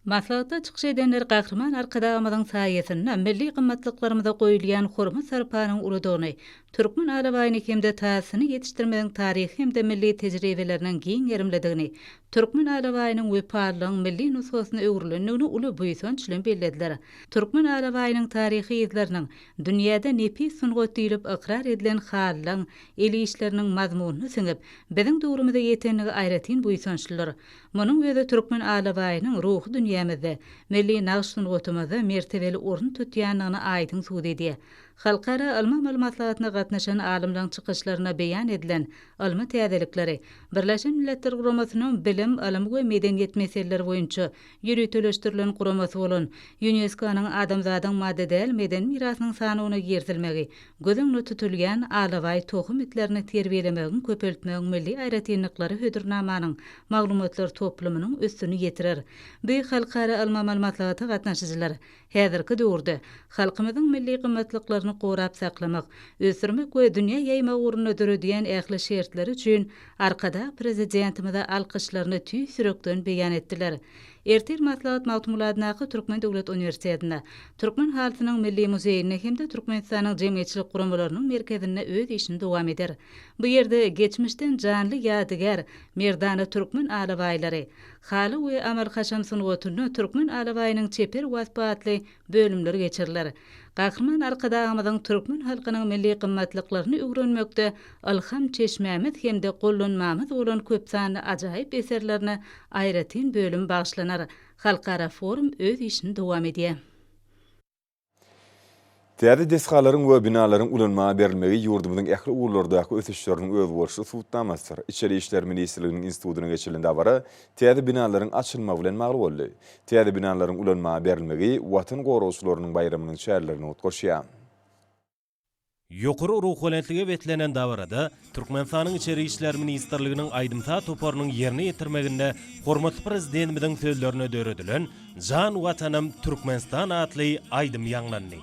Maslahatda çykyş edenler Gahryman Arkadagymyzyň saýasynda milli gymmatlyklarymyza goýulýan hormat-sarpanyň uludygyny, türkmen alabaýyny hem-de tazysyny ýetişdirmegiň taryhy hem-de milli tejribeleriniň giň gerimlidigini, türkmen alabaýynyň wepalylygyň milli nusgasyna öwrülendigini uly buýsanç bilen bellediler. Türkmen alabaýynyň taryhy yzlarynyň dünýäde nepis sungat diýlip ykrar edilen halylaň, el işleriniň mazmunyna siňip, biziň döwrümize ýetendigi aýratyn buýsançlydyr. Munuň özi türkmen alabaýynyň ruhy dünýämizde, milli nagyş sungatymyzda mertebeli orun tutýandygyny aýdyň subut edýär. Halkara ylmy-amaly maslahatyna gatnaşan alymlaryň çykyşlarynda beýan edilen ylmy täzelikleri Birleşen Milletler Guramasynyň Bilim, ylym we medeniýet meseleleri boýunça ýöriteleşdirilen guramasy bolan Ýunesko-nyň adamzadyň maddy däl medeni mirasynyň sanawyna girizilmegi göz öňünde tutulýan alabaý tohum itlerini terbiýelemegiň, köpeltmegiň milli aýratynlyklary hödürnamanyň maglumatlar toplumynyň üstüni ýetirer. Bu halkara ylmy-amaly maslahata gatnaşyjylar häzirki döwürde halkymyzyň milli gymmatlyklaryny gorap saklamak, ösdürmek we dünýä ýaýmak ugrunda döredýän ähli şertleri üçin Arkadag Prezidentimize alkyşlaryny tüýs ýürekden beýan etdiler. Ertir maslahat Magtymguly adyndaky Türkmen döwlet uniwersitetinde, Türkmen halysynyň milli muzeýinde hem-de Türkmenistanyň Jemgyýetçilik guramalarynyň merkezinde öz işini dowam eder. Bu ýerde geçmişden janly ýadygär merdana türkmen alabaýlary, haly we amaly-haşam sungatynda türkmen alabaýynyň çeper waspy atly bölümler geçiriler. Gahryman Arkadagymyzyň türkmen halkynyň milli gymmatlyklaryny öwrenmekde ylham çeşmämiz hem-de gollanmamyz bolan köpsanly ajaýyp eserlerine aýratyn bölüm bagyşlanar. Halkara forum öz işini dowam edýär. Täze desgalaryň we binalaryň ulanmaga berilmegi ýurdumyzyň ähli ugurlardaky ösüşleriniň özboluşly subutnamasydyr. Içeri işler ministrliginiň institutynda geçirilen dabara täze binalaryň açylmagy bilen bagly boldy. Täze binalaryň ulanmaga berilmegi Watan goragçylarynyň baýramynyň çärelerine utgaşýar. Ýokary ruhubelentlige beslenen dabarada Türkmenistanyň Içeri işler ministrliginiň aýdym-saz toparynyň ýerine ýetirmeginde hormatly Prezidentimiziň sözlerine döredilen Jan Watanym Türkmenistan atly aýdym ýaňlandy.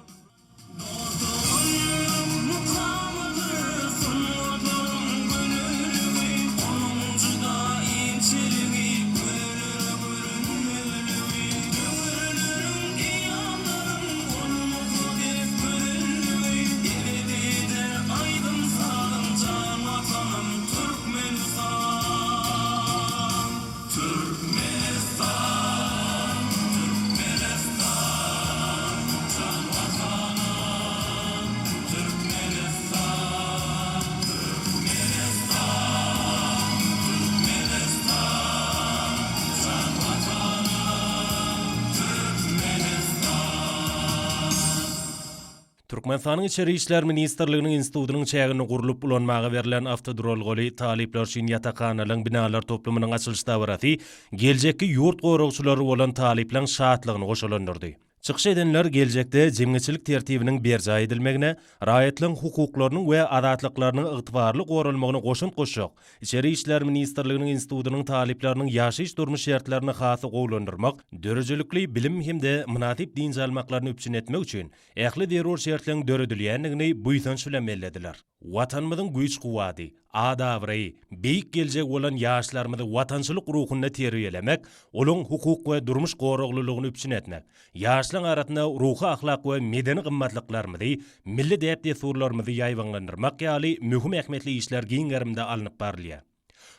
Türkmenistanyň Içeri işler ministrliginiň institutynyň çäginde gurlup ulanmaga berlen awtoduralgaly talyplar üçin ýatakhanalaryň binalar toplumynyň açylyş dabarasy geljekki ýurt goragçylary bolan talyplaryň şatlygyny goşalandyrdy. Çykyş edenler geljekde jemgyýetçilik tertibiniň berjaý edilmegine, raýatlaryň hukuklarynyň we azatlyklarynyň ygtybarly goralmagyna goşant goşjak Içeri işler ministrliginiň institutynyň talyplarynyň ýaşaýyş-durmuş şertlerini has-da gowulandyrmak, döredijilikli bilim hem-de mynasyp dynç almaklaryny üpjün etmek üçin ähli zerur şertleriň döredilýändigini buýsanç bilen bellediler. Watanymyzyň güýç-kuwwady. At-abraýy, beýik geljegi bolan ýaşlarymyzy watançylyk ruhunda terbiýelemek, olaryň hukuk we durmuş goraglylygyny üpjün etmek, ýaşlaryň arasynda ruhy-ahlak we medeni gymmatlyklarymyzy, milli däp-dessurlarymyzy ýaýbaňlandyrmak ýaly möhüm ähmiýetli işler giň gerimde alnyp barylýar.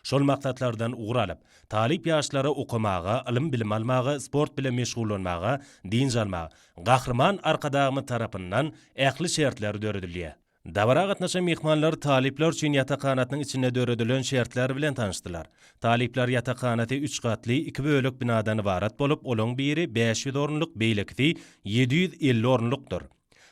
Şol maksatlardan ugur alyp, talyp ýaşlara okamaga, ylym-bilim almaga, sport bilen meşgullanmaga, dynç almaga Gahryman Arkadagymyz tarapyndan ähli şertler döredilýär. Dabara gatnaşan myhmanlar talyplar üçin ýatakhanasynyň içinde döredilen şertler bilen tanyşdylar. Talyplar ýatakhanasy üç gatly, iki bölek binadan ybarat bolup, olaň biri 500 orunlyk, beýlekisi 750 orunlykdyr.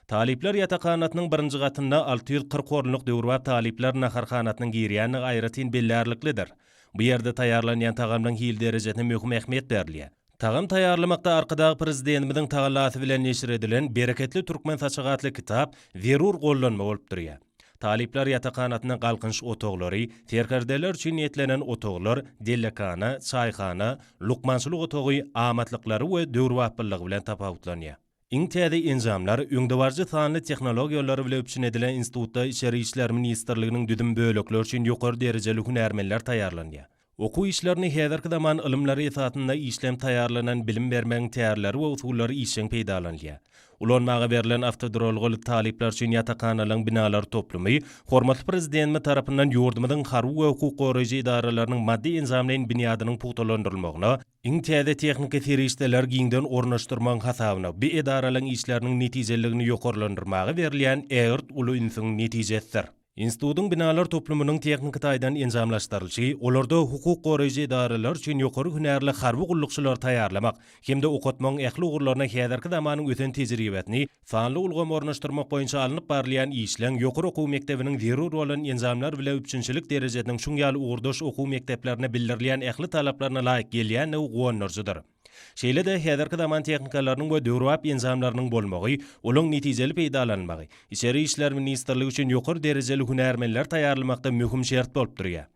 Talyplar ýatakhanasynyň birinji gatynda 640 orunlyk döwrebap talyplar naharhanasynyň girýändigi aýratyn bellärliklidir. Bu ýerde taýýarlanýan tagamlaryň hil derejesine möhüm ähmiýet berilýär. Tagam taýýarlamakda Arkadag Prezidentimiziň tagallasy bilen neşir edilen Bereketli türkmen saçagy atly kitap zerur gollanma bolup durýar. Talyplar ýatakhanasynda galkynyş otaglary, serkerdeler üçin niýetlenen otaglar, dellekhana, çaýhana, lukmançylyk otagy amatlyklary we döwrebaplylygy bilen tapawutlanýar. Iň täze enjamlar, öňdebaryjy sanly tehnologiýalar bilen üpjün edilen institutda Içeri işler ministrliginiň düzüm bölekleri üçin ýokary derejeli hünärmenler taýýarlanýar. Okuw işlerini häzirki zaman ylymlary esasynda işlenip taýýarlanan bilim bermegiň tärleri we usullary işjeň peýdalanylýar. Ulanmaga berlen awtoduralgaly talyplar üçin ýatakhanalaryň binalar toplumy hormatly Prezidentimiz tarapyndan ýurdumyzyň harby we hukuk goraýjy edaralarynyň maddy-enjamlaýyn binýadynyň pugtalandyrylmagyna, iň täze tehniki serişdeleri giňden ornaşdyrmagyň hasabyna bu edaralaryň işleriniň netijeliligini ýokarlandyrmaga berilýän ägirt uly ünsüň netijesidir. Institutyň binalar toplumynyň tehniki taýdan enjamlaşdyrylyşy, olarda hukuk goraýjy edaralar üçin ýokary hünärli harby gullukçylary taýýarlamak hem-de okatmagyň ähli ugurlaryna häzirki zamanyň ösen tejribesini sanly ulgama ornaşdyrmak boýunça alnyp barylýan işleň ýokary okuw mekdebiniň zerur bolan enjamlar bilen üpjünçilik derejesiniň şuň ýaly ugurdaş okuw mekdeplerine bildirilýän ähli talaplaryna laýyk gelýändigi guwandyryjydyr. Şeýle-de, häzirki zaman tehnikalarynyň we döwrebap enjamlarynyň bolmagy, olaň netijeli peýdalanylmagy Içeri işler ministrligi üçin ýokary derejeli hünärmenleri taýýarlamakda möhüm şert bolup durýar.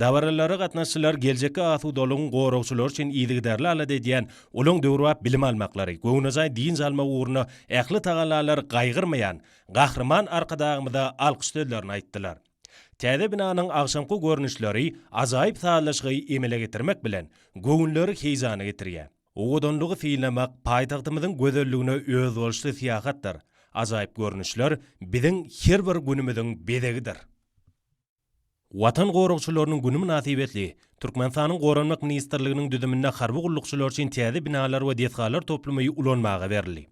Dabaralara gatnaşyjylar geljekki asudalygyň goragçylary üçin yzygiderli alada edýän, olaň döwrebap bilim almaklary, göwnejaý dynç almagy ugrunda ähli tagallalary gaýgyrmaýan Gahryman Arkadagymyza alkyş sözlerini aýtdylar. Täze binanyň agşamky görnüşleri ajaýyp sazlaşygy emele getirmek bilen, göwünleri heýjana getirýär. Owadanlygy synlamak paýtagtymyzyň gözelligine özboluşly syýahatdyr. Ajaýyp görnüşler biziň her bir günümiziň bezegidir. Watan goragçylarynyň güni mynasybetli, Türkmenistanyň Goranmak ministrliginiň düzüminde harby gullukçylar üçin täze binalar we desgalar toplumy ulanmaga berildi.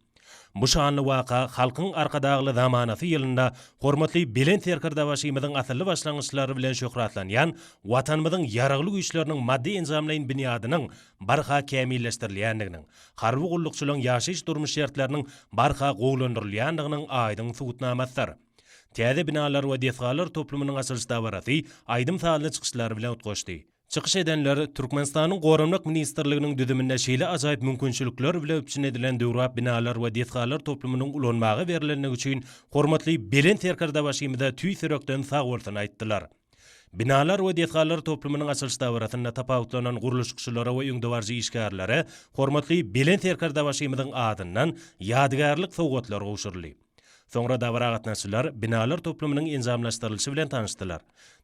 Bu şanly waka Halkyň Arkadagly zamanasy ýylynda hormatly Belent Serkerdebaşymyzyň asylly başlangyçlary bilen şöhratlanýan Watanymyzyň Ýaragly Güýçleriniň maddy-enjamlaýyn binýadynyň barha kämilleşdirilýändiginiň, harby gullukçylaryň ýaşaýyş-durmuş şertleriniň barha gowulandyrylýandygynyň aýdyň subutnamasydyr. Täze binalar we desgalar toplumynyň açylyş dabarasy aýdym-sazly çykyşlar bilen utgaşdy. Çykyş edenler Türkmenistanyň Goranmak ministrliginiň düzüminde şeýle ajaýyp mümkinçilikler bile üpjün edilen döwrebap binalar we desgalar toplumynyň ulanmaga berlendigi üçin hormatly Belent Serkerdebaşymyza tüýs ýürekden sagbolsun aýtdylar. Binalar we desgalar toplumynyň açylyş dabarasynda tapawutlanan gurluşykçylara we öňdebaryjy işgärlere hormatly Belent Serkerdebaşymyzyň adyndan ýadygärlik sowgatlar gowşuryldy. Soňra dabara gatnaşyjylar binalar toplumynyň enjamlaşdyrylyşy bilen tanyşdylar.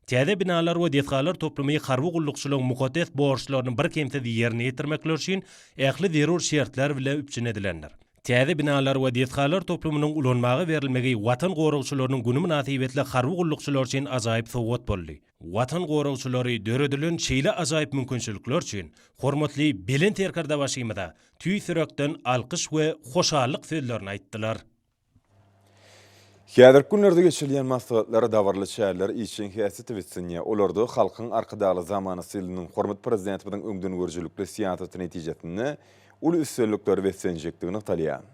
Täze binalar we desgalar toplumy harby gullukçylaryň mukaddes borçlaryny birkemsiz ýerine ýetirmekleri üçin ähli zerur şertler bile üpjün edilendir. Täze binalar we desgalar toplumynyň ulanmaga berilmegi Watan goragçylarynyň güni mynasybetli harby gullukçylar üçin ajaýyp sowgat boldy. Watan goragçylary döredilen şeýle ajaýyp mümkinçilikler üçin hormatly Belent Serkerdebaşymyza tüýs ýürekden alkyş we hoşallyk sözlerini aýtdylar. Häzirki günlerde geçirilýän maslahatlar, dabaraly çäreler işjeň häsiýete beslenýär. Olarda Halkyň Arkadagly zamanasy ýylynyň hormatly Prezidentimiziň öňdengörüjilikli syýasaty netijesinde uly üstünliklere beslenjekdigi nygtalýar.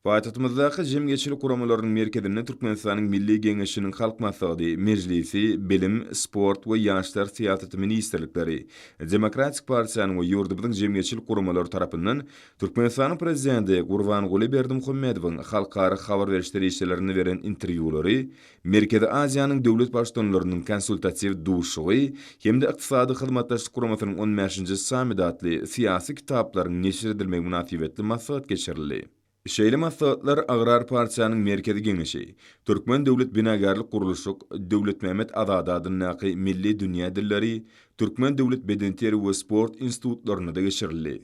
Paýtagtymyzdaky Jemgyýetçilik guramalarynyň merkezinde Türkmenistanyň Milli Geňeşiniň Halk Maslahaty, Mejlisi, Bilim, sport we ýaşlar syýasaty ministrlikleri, Demokratik partiýanyň we ýurdumyzyň jemgyýetçilik guramalary tarapyndan Türkmenistanyň Prezidenti Gurbanguly Berdimuhamedowyň halkara habar beriş serişdelerinde beren interwýulary, Merkezi Aziýanyň döwlet Baştutanlarynyň konsultatiw duşuşygy hem-de Ykdysady Hyzmatdaşlyk Guramasynyň on bäşinji sammiti atly syýasy kitaplaryň neşir edilmegi mynasybetli maslahat geçirildi. Şeýle maslahatlar Agrar partiýanyň Merkezi Geňeşi, Türkmen döwlet binagärlik-gurluşyk, Döwletmämmet Azady adyndaky Milli dünýä dilleri, Türkmen döwlet bedenterbiýe we sport institutlarynda-da geçirildi.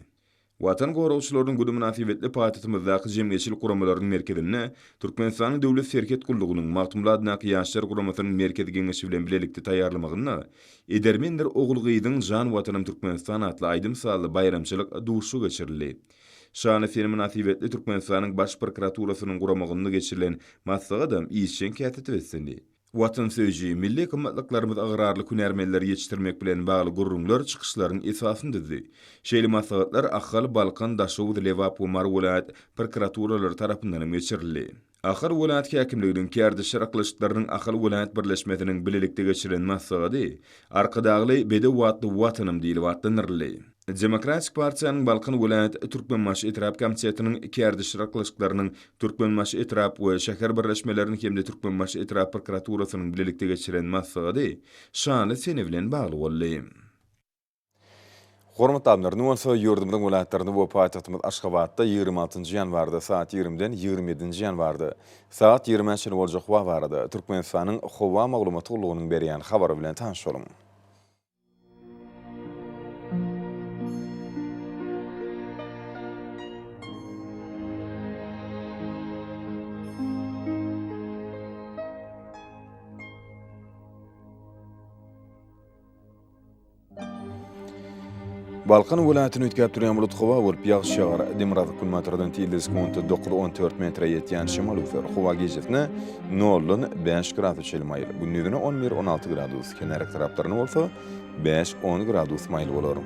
Watan goragçylarynyň güni mynasybetli paýtagtymyzdaky Jemgyýetçilik guramalarynyň merkezinde Türkmenistanyň Döwlet serhet gullugynyň Magtymguly adyndaky Ýaşlar guramasynyň Merkezi Geňeşi bilen bilelikde taýýarlamagynda Edermendir ogul-gyzyň Jan Watanym Türkmenistan atly aýdym-sazly baýramçylyk duşuşygy geçirildi. Şanly sene mynasybetli Türkmenistanyň Baş prokuraturasynyň guramagynda geçirilen maslahatam işjeň käsete beslendi. Watansöýüji, milli gymmatlyklarymyza ygrarly hünärmenleri ýetişdirmek bilen bagly gürrüňler çykyşlaryň esasyny düzdi. Şeýle maslahatlar Ahal, Balkan, Daşoguz, Lebap we Mary welaýat prokuraturalary tarapyndan hem geçirildi. Ahal welaýat häkimliginiň Kärdeşler arkalaşyklarynyň Ahal welaýat birleşmesiniň bilelikde geçiren maslahady Arkadagly bedew atly Watanym diýlip atlandyryldy. Demokratik partiýanyň Balkan welaýat Türkmenbaşy etrap komitetiniň Kärdeşler arkalaşyklarynyň Türkmenbaşy etrap we şäher birleşmeleriniň hem-de Türkmenbaşy etrap prokuraturasynyň bilelikde geçiren maslahady şanly sene bilen bagly boldy. Hormatly adamlar, indi bolsa ýurdumyzyň welaýatlarynda we paýtagtymyz Aşgabatda 26 njy ýanwarda saat 20-den 27 nji ýanwarda saat 20-ä çenli boljak howa barada Türkmenistanyň Howa maglumat gullugynyň berýän habary bilen tanyş boluň. Balkan welaýatyny üýtgäp durýan bulut howa bolup, ýagyş ýagar. Demirgazyk-günbatardan tizligi sekuntda 9-14 metre ýetýän şemal öwser. Howa gijesine noldan 5 gradus çenli maýyl, gündizine 11-16 gradus, kenarýaka taraplarynda bolsa 5-10 gradus maýyl bolar.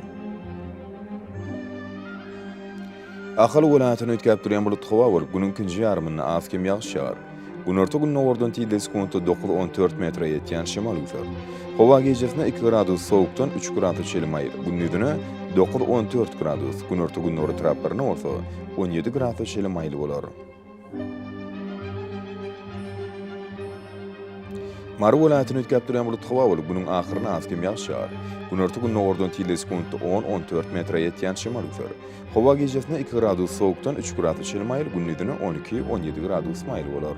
Ahal welaýatyny üýtgäp durýan bulut howa bolup, günüň ikinji ýarymynda az-kem ýagyş ýagar. Günorta-gündogardan tizligi sekuntda 9-14 metre ýetýän şemal öwser. Howa gijesine 2 gradus sowukdan 3 gradusa çenli maýyl, gündizine 9-14 gradus, günorta-gündogar etraplarynda bolsa 17 gradusa çenli maýyl bolar. Mary welaýatyny üýtgäp durýan bulut howa bolup, günüň ahyrynda az-kem ýagyş ýagar. Günorta-gündogardan tizligi sekuntda on, 14 metre ýetýän şemal öwser. Howa gijesine 2 gradus sowukdan 3 gradusa çenli maýyl, gündizine 12, 17 gradus maýyl bolar.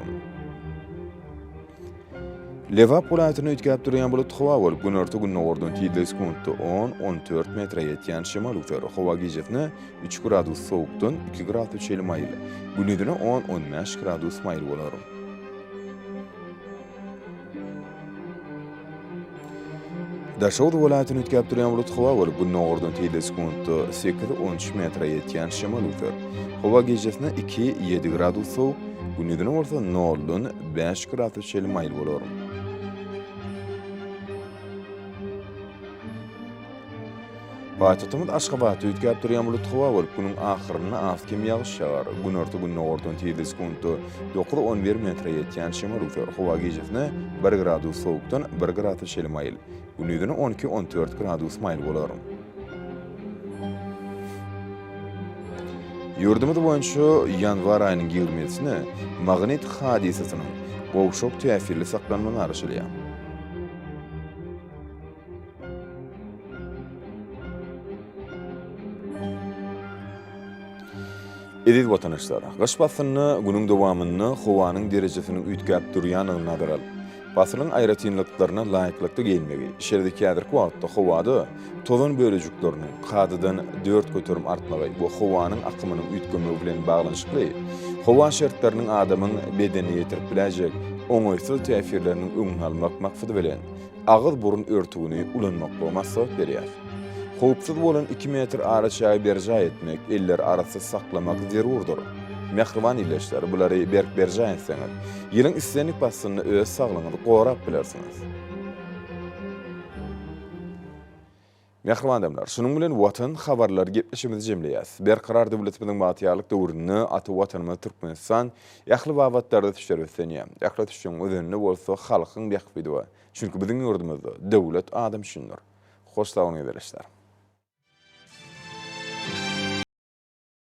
Lebap welaýatynda üýtgäp durýan bulut howa bolup, günorta-gündogardan tizligi sekuntda on, 14 metre ýetýän şemal öwser. Howa gijesine 3 gradus sowukdan 2 gradusa çenli maýyl, gündizine on, 15 gradus maýyl bolar. Daşoguz welaýatyny üýtgäp durýan bulut howa bolup, gündogardan tizligi sekuntda sekiz, 13 metre ýetýän şemal öwser. Howa gijesine iki, ýedi gradus sowuk, gündizine bolsa noldan bäş gradusa çenli maýyl bolar. Paýtagtymyz Aşgabatda üýtgäp durýan bulut howa bolup, günüň ahyrynda az-kem ýagyş ýagar. Günorta-gündogardan tizligi sekuntda dokuz-on bir metre ýetýän şemal öwser. Howa gijesine bir gradus sowukdan bir gradusa çenli maýyl, gündizine on iki-on dört gradus maýyl bolar. Ýurdumyz boýunça ýanwar aýynyň ýigrimisine magnit hadysasynyň gowşak täsirli saklanmagy garaşylýar. Eziz watandaşlar, gyş paslynda günüň dowamynda howanyň derejesiniň üýtgäp durýandygyny nazara alyp, pasylyň aýratynlyklaryna laýyklykda geýinmegi, şeýle-de häzirki wagtda howada tozan bölejikleriniň kadadan 4% artmagy we howanyň akymynyň üýtgemegi bilen baglanyşykly howa şertleriniň adamyň bedenine ýetirip biläýjek oňaýsyz täsirleriniň öňüni almak maksady bilen, agyz-burun örtügini ulanmaklygy maslahat berýär. Howpsuz bolan iki metr araçägi berjaý etmek, elleri arassa saklamak zerurdyr. Mähriban ildeşler, bulary berk berjaý etseňiz, ýylyň islendik paslynda öz saglygyňyzy gorap bilersiňiz. Mähriban adamlar, şunuň bilen Watan habarlary gepleşigimizi jemleýäs. Berkarar döwletimiziň bagtyýarlyk döwründe ata Watanymyz Türkmenistan ähli babatlarda ösüşlere beslenýär. Ähli ösüşiň özeninde bolsa halkyň bähbidi bar. Çünki biziň ýurdumyzda döwlet adam üçindir. Hoş sag boluň ildeşler.